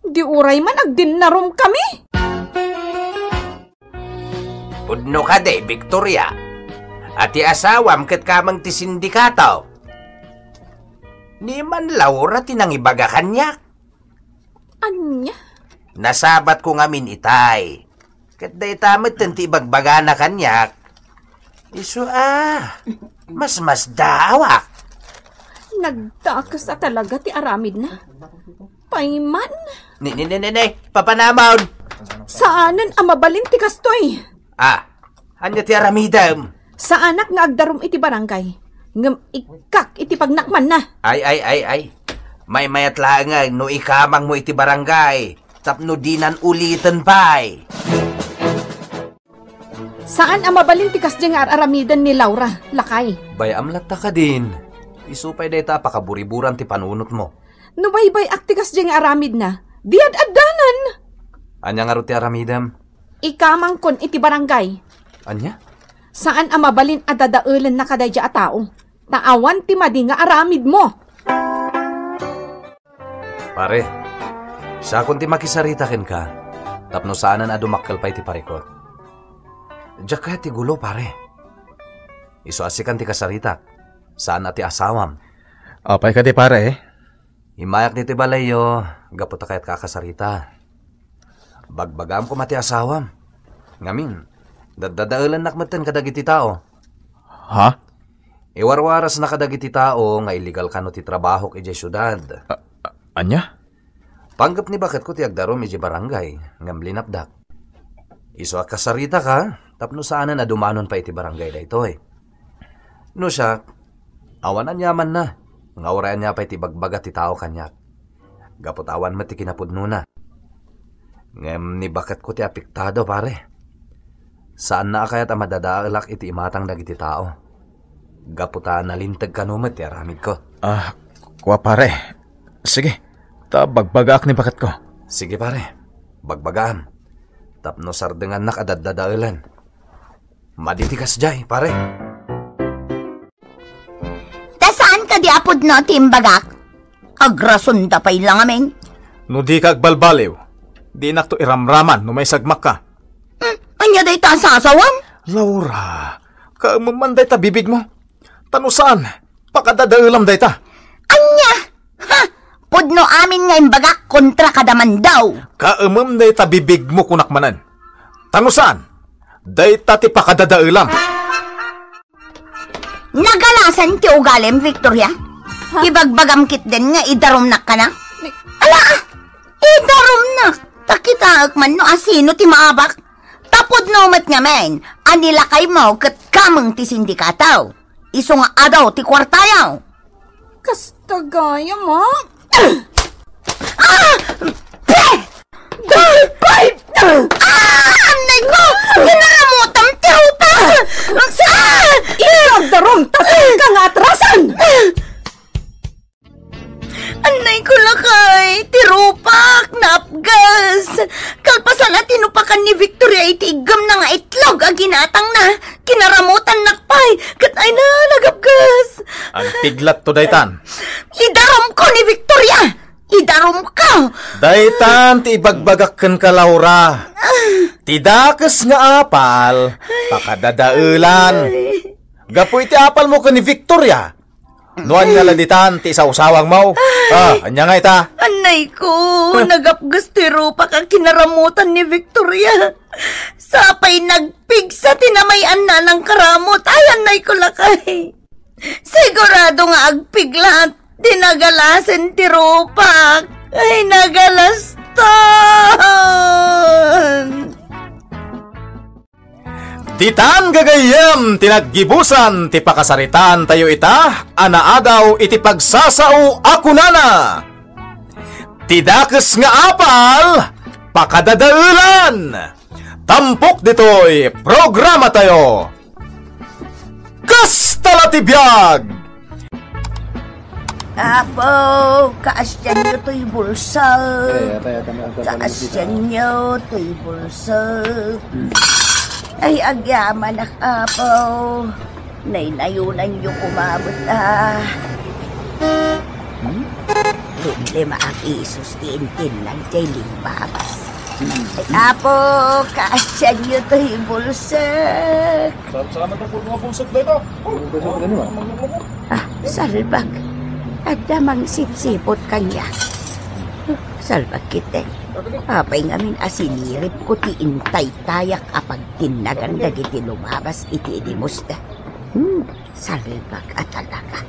Di uray man agdinnarumkami. Pudno kadi, Victoria, a ti asawam ket kameng ti sindikato. Ni man Laura ti nangibaga kaniak. Ania? Nasabatko ngamin itay. Ket dayta metten ti ibagbagana kaniak. Isu a, masmasdaawak. Nagdakes a talaga ti aramidna. Payman. Ni, ni, ni, ni, ni, papanamon. Saanen a mabalin ti kastoy. Ah, ania ti aramidem? Saanak nga agdarum iti barangay, ngem ikkak iti pagnakmanna. Ay, ay, ay, ay. Maymayat laeng no ikamangmo iti barangay tapno dinan uliten pay. Saan a mabalin ti kasdiay nga ar-aramiden ni Laura, lakay. Bay-am latta kadin. Isu pay dayta a pakaburiburan ti panunotmo. No baybay-ak ti kasdiay nga aramidna, di ad-addanan. Ania ngarud ti aramidem? Ikamangkon iti barangay. Ania? Saan a mabalin a dadaelenna kadaydiay a tao, ta awan ti madi nga aramidmo. Pare, siakon ti makisarita kenka, tapno saanen a dumakkel pay ti parikut. Diak kayat ti gulo, pare. Isu a sikan ti kasaritak, saan a ti asawam. Apay kadi, pare? Immayak ditoy balayyo, gapu ta kayatka a kasarita. Bagbagaam koma ti asawam. Ngamin, daddadaelennak metten kadagiti tao. Ha? Iwarwarasna kadagiti tao nga illegal kano ti trabahok idiay siudad. A-, a-, ania? Panggep ni baketko ti agdarum idiay barangay, ngem linapdak. Isu a kasaritaka, tapno saanen a dumanon pay iti barangay daytoy. No siak, awan aniamanna, nga uray ania pay ti ibagbaga ti tao kaniak. Gapu ta awan met ti kinapudnona. Ngem ni baketko ti apektado, pare. Saanna a kayat a madadaelak iti imatang dagiti tao. Gapu ta nalinteg kano met ti aramidko. Ah, kua, pare. Sige, ta bagbagaak ni baketko. Sige, pare. Bagbagaam. Tapno sardengannak a daddadaelan. Madi ti kasdiay, pare. Ta saan kadi a pudno ti imbagak? Agrasonda pay la ngamin. No dika agbalbaliw, dinakto iramraman no maisagmakka. Hmm, ania dayta a sasawam? Laura, kaemem man dayta bibigmo. Ta no saan, pakadadaelam dayta. Ania? Ha? Pudno amin nga imbagak kontra kada mandaw. Kaemem dayta bibigmo, kunak manen. Ta no saan, dayta ti pakadadaelam. Nagalasan ti ugalim, Victoria. Ha? Ibagbagam ketdin nga idarumnak kana? Ni- Ala, idarumnak. Ta kitaek man no asino ti maabak. Ta Pudno met ngamin a ni lakaymo ket kameng ti sindikato. Isu nga adu ti kuartayo. Kasta gayam, a? Ah! Pe! Daypay! Ah! Anay ko! Kinaramutam ti upa! Ah! Iyagdarom ta saan ka nga atrasan! Anay ko lakay, ti rupak, naapgas. Kalpasan a tinupakan ni Victoria iti iggemna nga itlog a ginatangna, kinaramutannak pay, ket ay na, nagapgas. Agpiglat to daytan. Idarom ko ni Victoria! Idarom ko! Daytan ti ibagbagak kenka, Laura. Ti dakes nga apal, pakadadaelan. Gapu iti apalmo ken ni Victoria, no ania la ditan ti isawsawangmo? Ah, ania nga ita? Anay ko, nagapgas ti rupak a kinaramutan ni Victoria. Sapay nagpigsa ti namay-anna nang karamut. Ay, anay ko lakay. Sigurado nga agpiglat ti nagalasen ti rupak. Ay, nagalastan. Ditan gagayyem ti naggibusan ti pakasaritaantayo ita a naadaw iti pagsasao a kunana, "Ti dakes nga apal, pakadadaelan." Tampok ditoy programatayo. Kasta la ti biag! Apo, kaasianyo toy bulsa. Ay, atay, atay, atay, atay, atay. Kaasianyo toy bulsa. Ay, agyamanak, Apo. Naynayonanyo koma met, a. Hmm? Problema a kisus ti intinnag jay limbabas. Hmm. Ay, Apo, kaasianyo toy bulsek. Sa-, salamat na po mga bulsek dayta. Ano ba sa kanila? Ah, salbag. Adda mangsipsipot kaniak. Salbag ketdi. Apay ngamin a siniripko ti intaytayak a pagtinnagan dagiti lumabas iti idimusda. Hmm, salbag a talaga.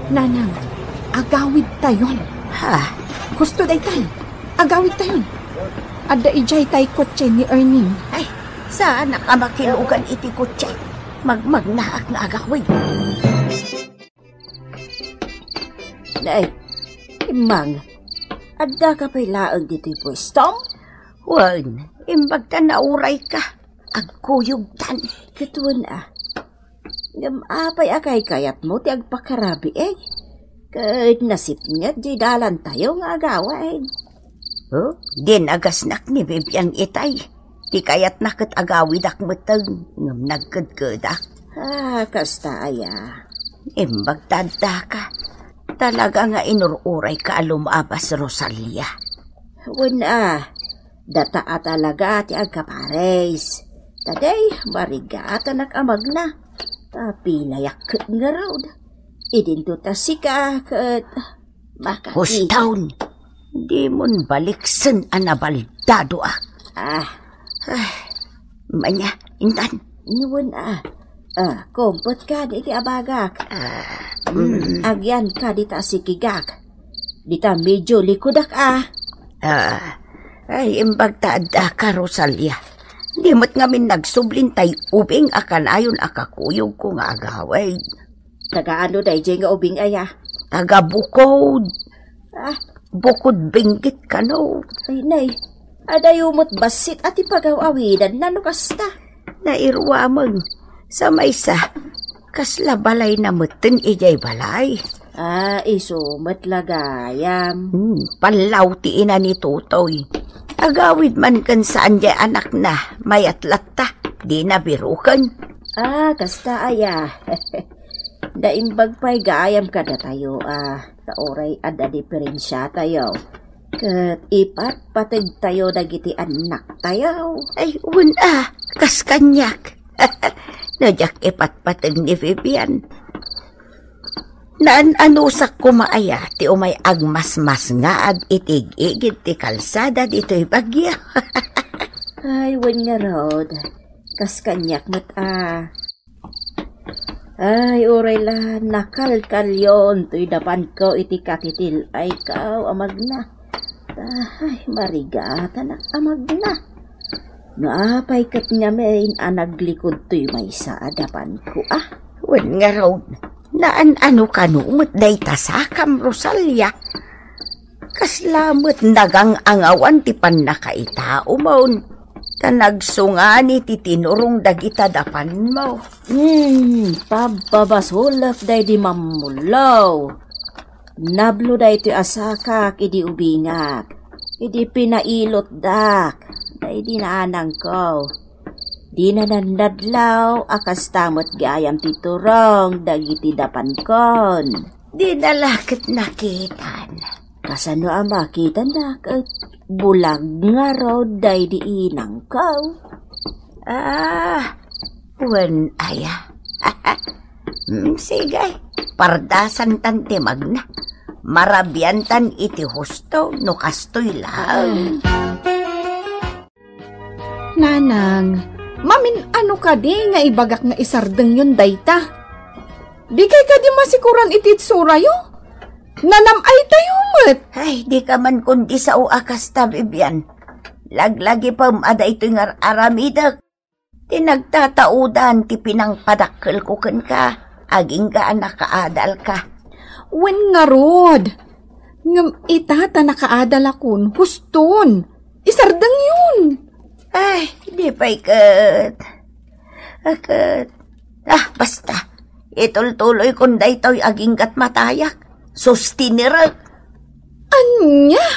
Nanang, agawidtayon. Ha? Husto daytan. Agawidtayon. Adda idiay tay kotse ni Erning. Ay, saanak a makilugan iti kotse. Magmagnaak nga agawid. Nay, Immang, addaka pay laeng ditoy puestom? Wen, imbag ta naurayka. Agkuyogtan. Ket wen a. Ngem apay a kaykayatmo ti agpakarabii? Ket nasipnget diay dalantayo nga agawid. Oh, dinagasnak ni Vivian itay. Ti kayatna ket agawidak metten, ngem nagkedkedak. Ah, kasta aya. Imbag ta addaka. Talaga nga inur-urayka a lumabas, Rosalia. Wen a, data a talaga ti agkapares. Ta diay, marigatanak a magna. Ta pinayak ket ngarud. Idinto ta sika ket makakita. Hustaon! Dimon baliksen a nabaldadoak. Ah. Ah, manya, intan. Nuan a. Ah, kumpet kadi iti abagak. Ah, mm. Agyan kadi ta asikigak. Dita medyo likudak a. Ah, ay, imbag ta addaka, Rosalia. Di met ngamin nagsublin tay ubing a kanayon a kakuyogko nga agawid. Taga ano daydiay nga ubing aya? Taga bukod. Ah. Bukod binggit kano. Ay, nay. Adayo met bassit a ti pagaw-awidanna no kasta. Nairuameng. Sa maysa, kasla balay na metten idiay balay. Ah, isu met la gayam. Hmm, pallaw ti ina ni Totoy. Agawid man ken saan diay anakna, mayat latta, dina biruken. Ah, kasta aya. Naimbag pay gayam kadatayo, a, ta uray adda diperensiatayo. Ket ipatpategtayo dagiti annaktayo. Ay, wen a, kas kaniak. No diak ipatpateg ni Vivian. Naan-anusak koma aya ti umay agmasmasngaag iti ig-igid ti kalsada ditoy bagyo. Ay, wen ngarud. Kas kaniak met a. Ay, uray la nakalkalyon toy dapanko iti katitil-ayko a magna. Ay, marigatanak a magna. No apay ket ngamin a naglikod toy maysa a dapanko, a? Wen ngarud, naan-ano kano met dayta sakam, Rosalia? Kasla met nagang-angawan ti pannakaitaomon, ta nagsungani ti tinurong dagita dapanmo. Hmm, pabbabasolek daydi mammullaw. Nablo daytoy a sakak idi ubingak, idi pinailotdak daydi nanangko. Dina nannadlaw a kasta met gayam ti turong dagiti dapankon. Dina la ket nakitan. Kasano a makitana ket bulag ngarud daydi inangko? Ah, wen aya. Mm, sige, pardasantan ti magna. Marabiantan iti husto no kastoy laeng. Nanang, mamin-ano kadi nga ibagak nga isardengyon dayta? Dikay kadi masikuran iti itsurayo? Nanam-aytayo met. Ay, dika man kundi sao a kasta, Vivian. Laglagipem a daytoy nga ar-aramidek ti nagtataudan ti pinangpadakkelko kenka, agingga a nakaadalka. Wen ngarud, ngem ita ta nakaadalakon, huston, isardengyon. Ay, di pay ket. Ket, ah, basta. Itultuloykon daytoy aginggat matayak. Sustinerek. Ania?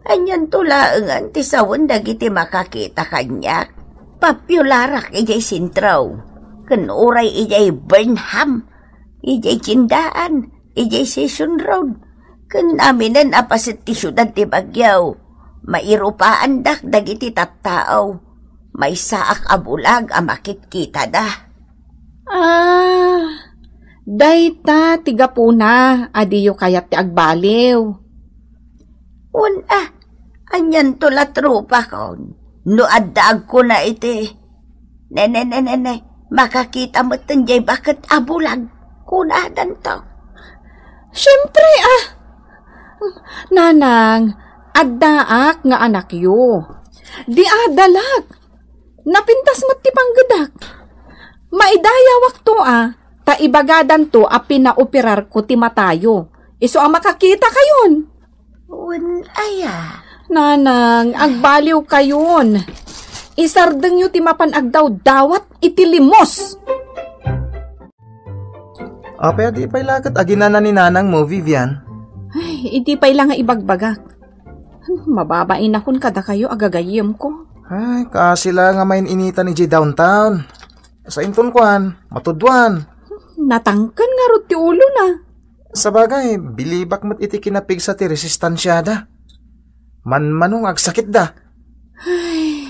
Anianto laengen ti sawen dagiti makakita kaniak? Pappiularak idiay sentro, ken uray idiay Burnham, idiay tiendaan, idiay Session Road, ken aminen a paset ti siudad ti Baguio. Mairupaandak dagiti tattao. Maysaak a bulag a makitkitada. Ah, dayta ti gapuna a diyo kayat ti agbaliw. Wen a, anianto la, tropakon? No adda agkuna iti, ne, ne, ne, ne, ne, makakita metten diay baket a bulag, kunadanto. Siempre, ah. Nanang, addaak nga anakyo. Di adalak. Napintas met ti panggedak. Maidayawakto a, ta ibagadanto a pinaoperarko ti matayo. Isu a makakitakayon. Wen aya? Nanang, agbaliwkayon. Isardengyo ti mapan agdawdawat iti limos. Apay a di pay la ket aginana ni nanangmo, Vivian? Ay, idi pay la nga ibagbagak. Mababainakon kadakayo a gagayyemko. Ay, kaasi la nga main-initan idiay downtown. Sainton kuan, matudwan. Natangken ngarud ti ulona. Sabagay, bilibak met iti kinapigsa ti resistansiada. Manmano nga agsakitda. Ay.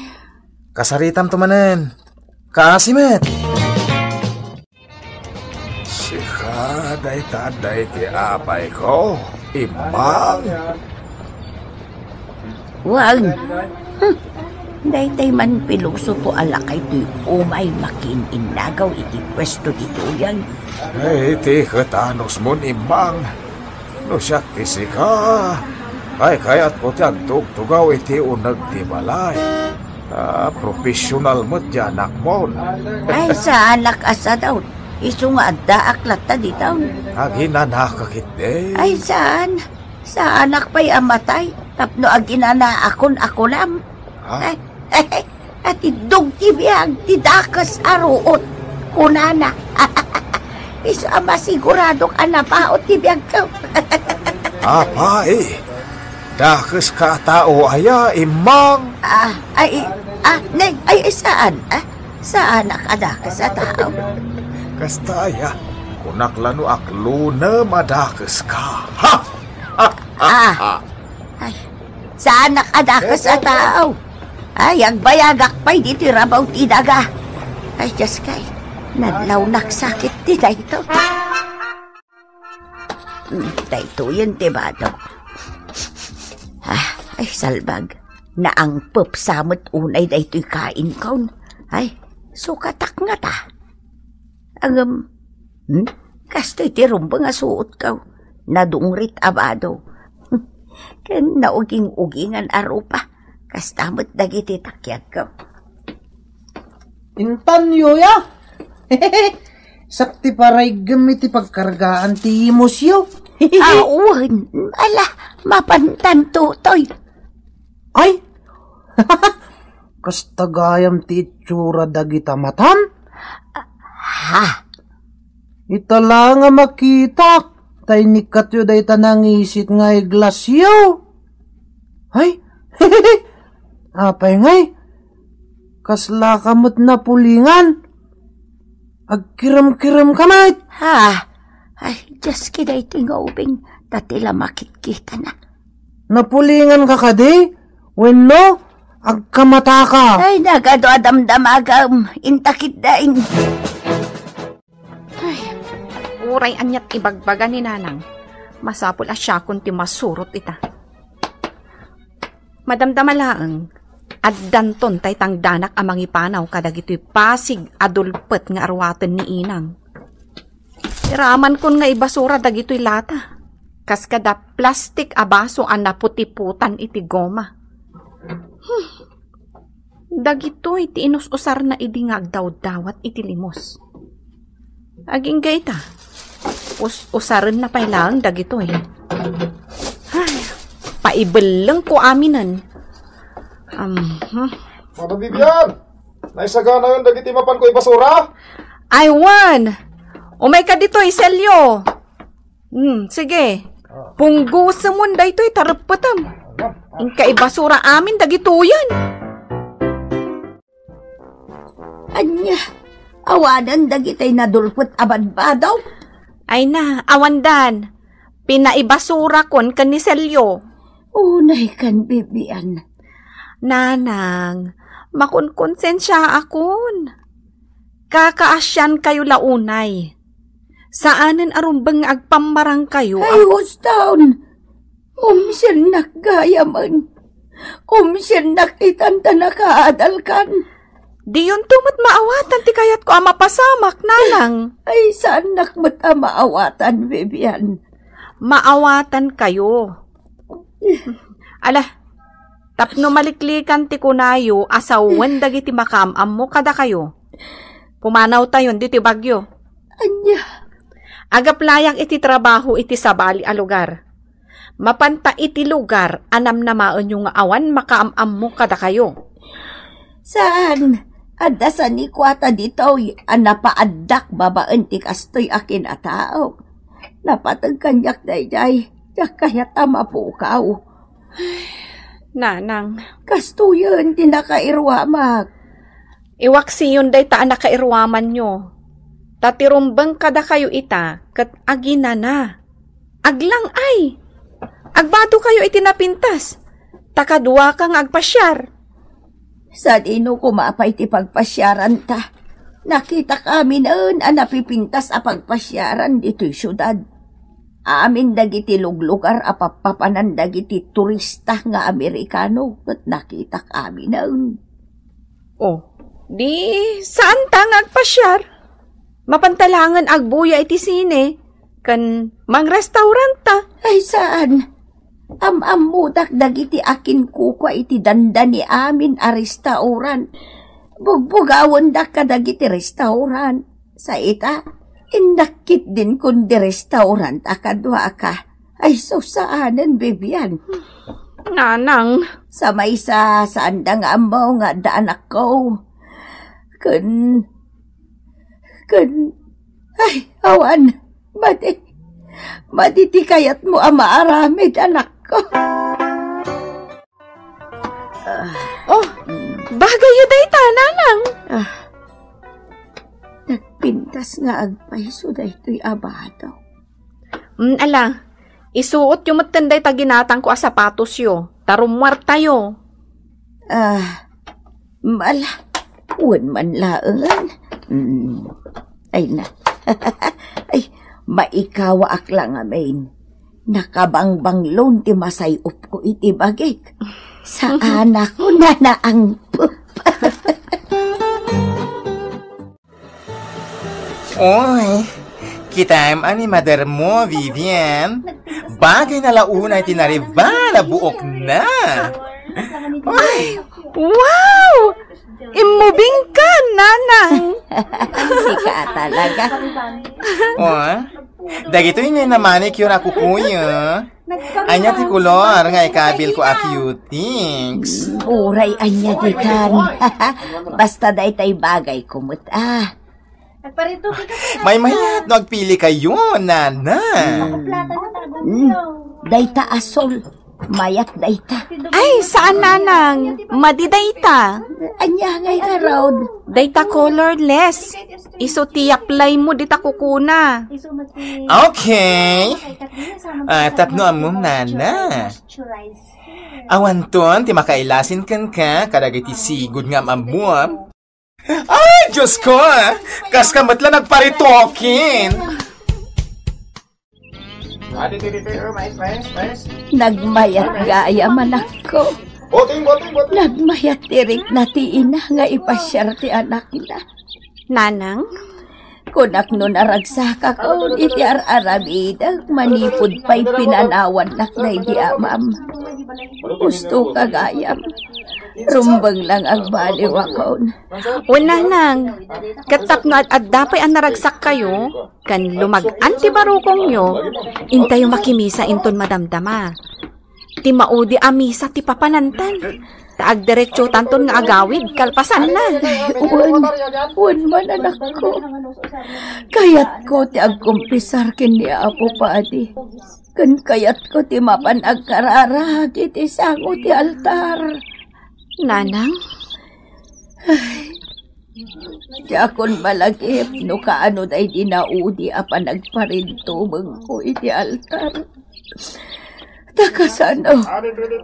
Kasaritamto manen. Kaasi met. Sika, dayta, dayta ti apayko, Immang. Wen. Hmm. Daytay man pilosopo a lakay toy umay makin-innagaw iti puesto ti tuyan. Ay, ti ket anusmon, Immang. No siak ti sika, ay kayatko ti agtugtugaw iti uneg ti balay. Ah, professional met ti anakmon. Ay, saanak a sadaw. Isu nga addaak latta dita. Aginanaka ketdi? Ay, saan. Saanak pay a matay tapno aginanaakon a kulam. Ha? Ay, ay, ay, atiddog ti biag ti dakes a ruot, kunana. Isu a masiguradok a napaut ti biagko. Apay, dakeska a tao aya, Immang? Ah, ay, ah, ne, ay, saan? Ah, saanak a dakes a tao? Kasta aya, kunak la no aklunem a dakeska. Ha! Ha! Ha! Ah. Ha! Ay, saanak a dakes a tao. Ay, agbayagak pay ditoy rabaw ti daga. Ay, Diyos kay, nadlawnak sakit ti dayto. Hmm, daytoyen ti bado. Ah, ay, salbag. Naangpep sa met unay daytoy kain kon. Ay, sukatak ngata. Ngem, hmm? Kastoy ti rumbeng a suotko. Nadungrit a bado. Ken nauging-ugingan a rupa. Kasta met dagiti takiagko. Intanyo ya. Sak ti paraiggem iti pagkargaan ti imosyo. Awan, ala, mapantan, Totoy. Ay! Kasta gayam ti itsura dagita matam? Ha? Ita la nga makitak, ta inikatyo dayta nangisit nga eglasyo. Ay! Apay ngay? Kasla ka met napulingan? Agkirem-kirem ka met? Ha? Ay, Diyos, kidaytoy nga ubing, ta ti la makitkitana. Napulingan ka kadi? Wenno, agkamata ka? Ay, nagado a damdamagam. Intakit dain. Ay, uray aniat ibagbaga ni Nanang, masapul a siakon ti masurot ita. Madamdama laeng, addanton tay tangdanak a mangipanaw kadagitoy pasig a dulpet nga aruaten ni Inang. Iramankon nga ibasura dagitoy lata. Kas kada plastik a baso a naputiputan iti goma. Hmm. Dagitoy ti inus-usarna idi nga agdawdawat iti limos. Agingga ita. Us-usarenna pay laeng dagitoy. Ay, paibellengko aminen. Um, hmm. Mama Bibian! Naisaganayon dagiti mapanko ibasura? Ay, wen! Umayka ditoy, Celio! Hmm, sige. Ah. Punggosemon daytoy ta reppetem. Inka ibasura amin dagitoyen. Ania, awanen dagitay nadulpet a badbadaw? Ay na, awandan. Pinaibasurakon ken ni Celio. Unay kan, Bibian. Nanang, makunkonsensiaakon. Kakaasiankayo la unay. Saanen a rumbeng nga agpammarangkayo a Ay, husto! Kumsiennak gayamen. Kumsiennak itan ta nakaadalkan. Diyonto met maawatan ti kayatko a mapasamak, Nanang. Ay, saannak met a maawatan, Vivian. Maawatankayo. Ala, tapno maliklikan ti kunayo a sawen dagiti makaam-ammo kadakayo. Pumanawtayon ditoy bagyo. Ania? Agaplayak iti trabaho iti sabali a lugar. Mapanta iti lugar a namnamaenyo nga awan makaam-ammo kadakayo. Saan, adda sanikuata ditoy a napaaddak babaen ti kastoy a kinatao. Napateg kaniak daydiay, diak kayat a mapukaw. Nanang. Kastoyen ti nakairuamak. Iwaksiyon dayta a nakairuamanyo. Ta ti rumbeng kadakayo ita ket aginana. Aglang-ay! Agbadokayo iti napintas, ta kaduaka nga agpasiar. Sadino koma pay ti pagpasiaranta? Nakitak aminen a napipintas a pagpasiaran ditoy siudad. Amin dagiti luglugar a pappapanan dagiti turista nga Amerikano ket nakitak aminen. Oh, di saanta nga agpasiar? Mapanta laengen agbuya iti sine ken mangrestauranta. Ay, saan. Am-ammodak dagiti akinkukua iti dandani amin a restaurant. Bugbugawendak kadagiti restaurant. Sa ita, innakkit din kun di restaurant a kaduaka. Ay, sus, saanen, Vivian. Nanang. Sa maysa, saanda nga ammo nga adda anakko. Ken, ken, ay, awan. Madi, madi ti kayatmo a maaramid, anakko. Ah, Oh, bagayyo dayta, Nanang. Ah, nagpintas nga agpayso daytoy a bado. Mm, ala, isuotyo metten dayta ginatangko a sapatosyo, ta rummuartayo. Ah, mala, wen man laengen. Mm. Ay na. Ay, maikawaak la ngamin. Nakabangbanglon ti masay-opko iti bagik. Saanakon a naangpep. Oy, kitaem a ni madermo, Vivian. Bagay na la unay ti nariba na buokna. Ay, wow! Immubing ka, Nanang! Sika talaga. Oh, dagitoy nga namanicure a kukuyo. Ania ti kolor nga ikabil ko a cutex? Uray ania ditan. Basta daytay bagay ko met, ah. Nagparito ka pa. Maymayat no agpili kayo, Nana. Nakaplata na tago. Mm. Dayta asul. Mayat dayta. Ay, saan, Nanang? Madi dayta. Ania ngay garud? Dayta colorless. Isu ti apply mo dita kukuna. Okay. Ah, tapno ammom, Nana. Awanton ti makailasin kenka kadagiti sigud nga am-ammom. Ay, Diyos ko, ah! Kas ka met la nagparitokin! Adi, adi, adi, oh, mais, mais, mais. Nagmayat gayam, anakko. Boting, boting, boting. Nagmayat ti rikna ti ina nga ipasiar ti anakna. Nanang? Kunak no naragsakakon iti ar-aramidek manipud pay pinanawannak daydi amam. Gusto ka gayam. Rumbeng lang agbaliwakon. O, Nanang, ket tapno ad-adda pay a naragsak kayo, ken lumag-an ti barukongyo, intayo makimisa inton madamdama. Ti maudi a misa ti papanantan, ta agdiretsotanton nga agawid kalpasanna. Ay, wen, wen man, anakko. Kayatko ti agkumpisar ken ni Apo Padi. Ken kayatko ti mapan agkararag iti sango ti altar. Nanang? Ay, diakon malagip no kaano daydi naudi a panagparintumengko iti altar. Ta kasano,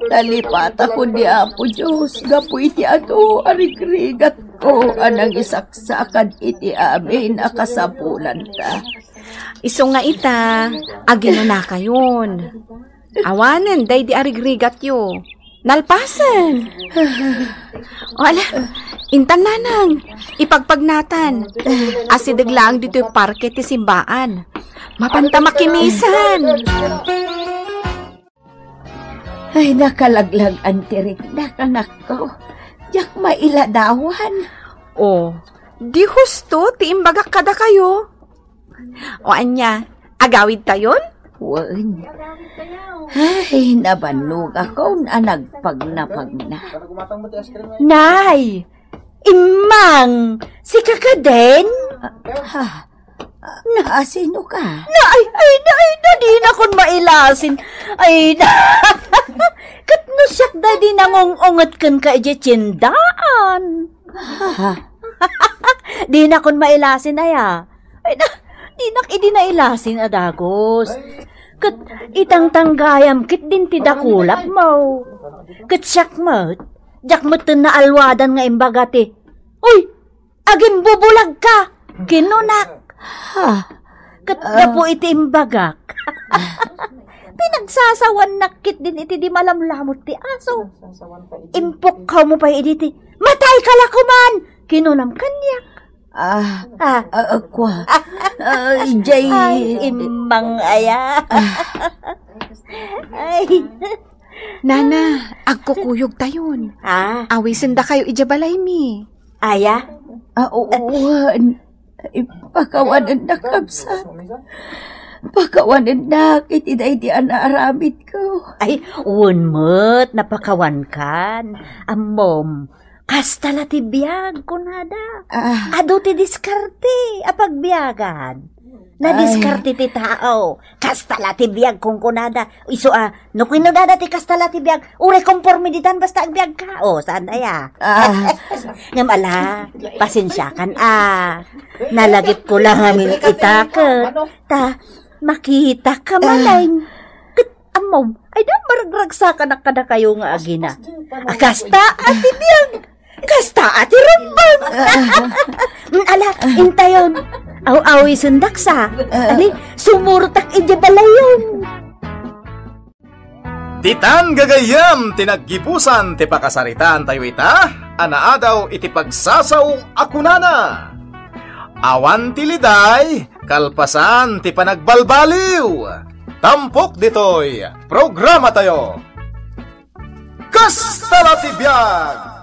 nalipatakon ni Apo Dios gapu iti adu a rigrigatko a nangisaksakad iti amin a kasapulanta. Isu nga ita, aginanakayon. Awanen daydi a rigrigatyo. Nalpasen. O, ala, intan, Nanang, ipagpagnatan. Asideg laeng ditoy parke ti simbaan. Mapanta makimisan. Ay, nakalaglag-an ti riknak, anakko. Diak mailadawan. O, di husto ti imbagak kadakayo. O ania, agawidtayon? Wen. Ay, nabannogakon a nagpagnapagna. Nay! Immang! Sika kadin? Ah, ah, na, sino ka? Na, ay, ay, na, ay, na, dinakon mailasin. Ay, na. Ket no siak daydi nangung-unget kenka idiay tiendaan. Ah. Dinakon mailasin aya. Ay, na, dinak idi nailasin a dagus. Ket itangtanggayam ketdin ti dakulapmo. Ket siak met, diak metten naalwadan nga imbaga ti, "Uy, agimbubulag ka!" kinunak. Ha? Ket gapu iti imbagak, pinagsasawannak ketdin iti di malamlamut ti aso. Impukkawmo pay idi ti, "Matay ka la koman!" kinunam kaniak. Ah, ah, ah, ah, kua. Ah, jay. Ay, immang aya. Ah. Ay. Nana, agkukuyogtayon. Ah. Awisendakayo idiay balaymi. Aya? Ah, oo, wen. Pakawanennak, kabsat. Pakawanennak iti daydi a naaramidko. Ay, wen met, napakawankan. Ammom, kasta la ti biag, kunada. Ah. Adu ti diskarte a pagbiagan. Nadiskarte ti tao. Kasta la ti biag, kunkunada. Isu a, no kinunada ti kasta la ti biag, uray konforme ditan basta agbiagka. O, saan aya? Ah. Ngem ala, pasensiakan a. Nalagipko la ngamin ita ket ta makitaka manen. Ket ammom, ay da, maragragsakanak kadakayo nga agina. A, kasta a ti biag, kasta a ti rumbeng. Mm, ala, intayon. Aw-awisendak sa. Ali, sumurtak idiay balayon. Ditan gagayyem ti naggibusan ti pakasaritaantayo ita a naadaw iti pagsasao a kunana, awan ti liday kalpasan ti panagbalbaliw. Tampok ditoy programatayo. Kasta la ti biag!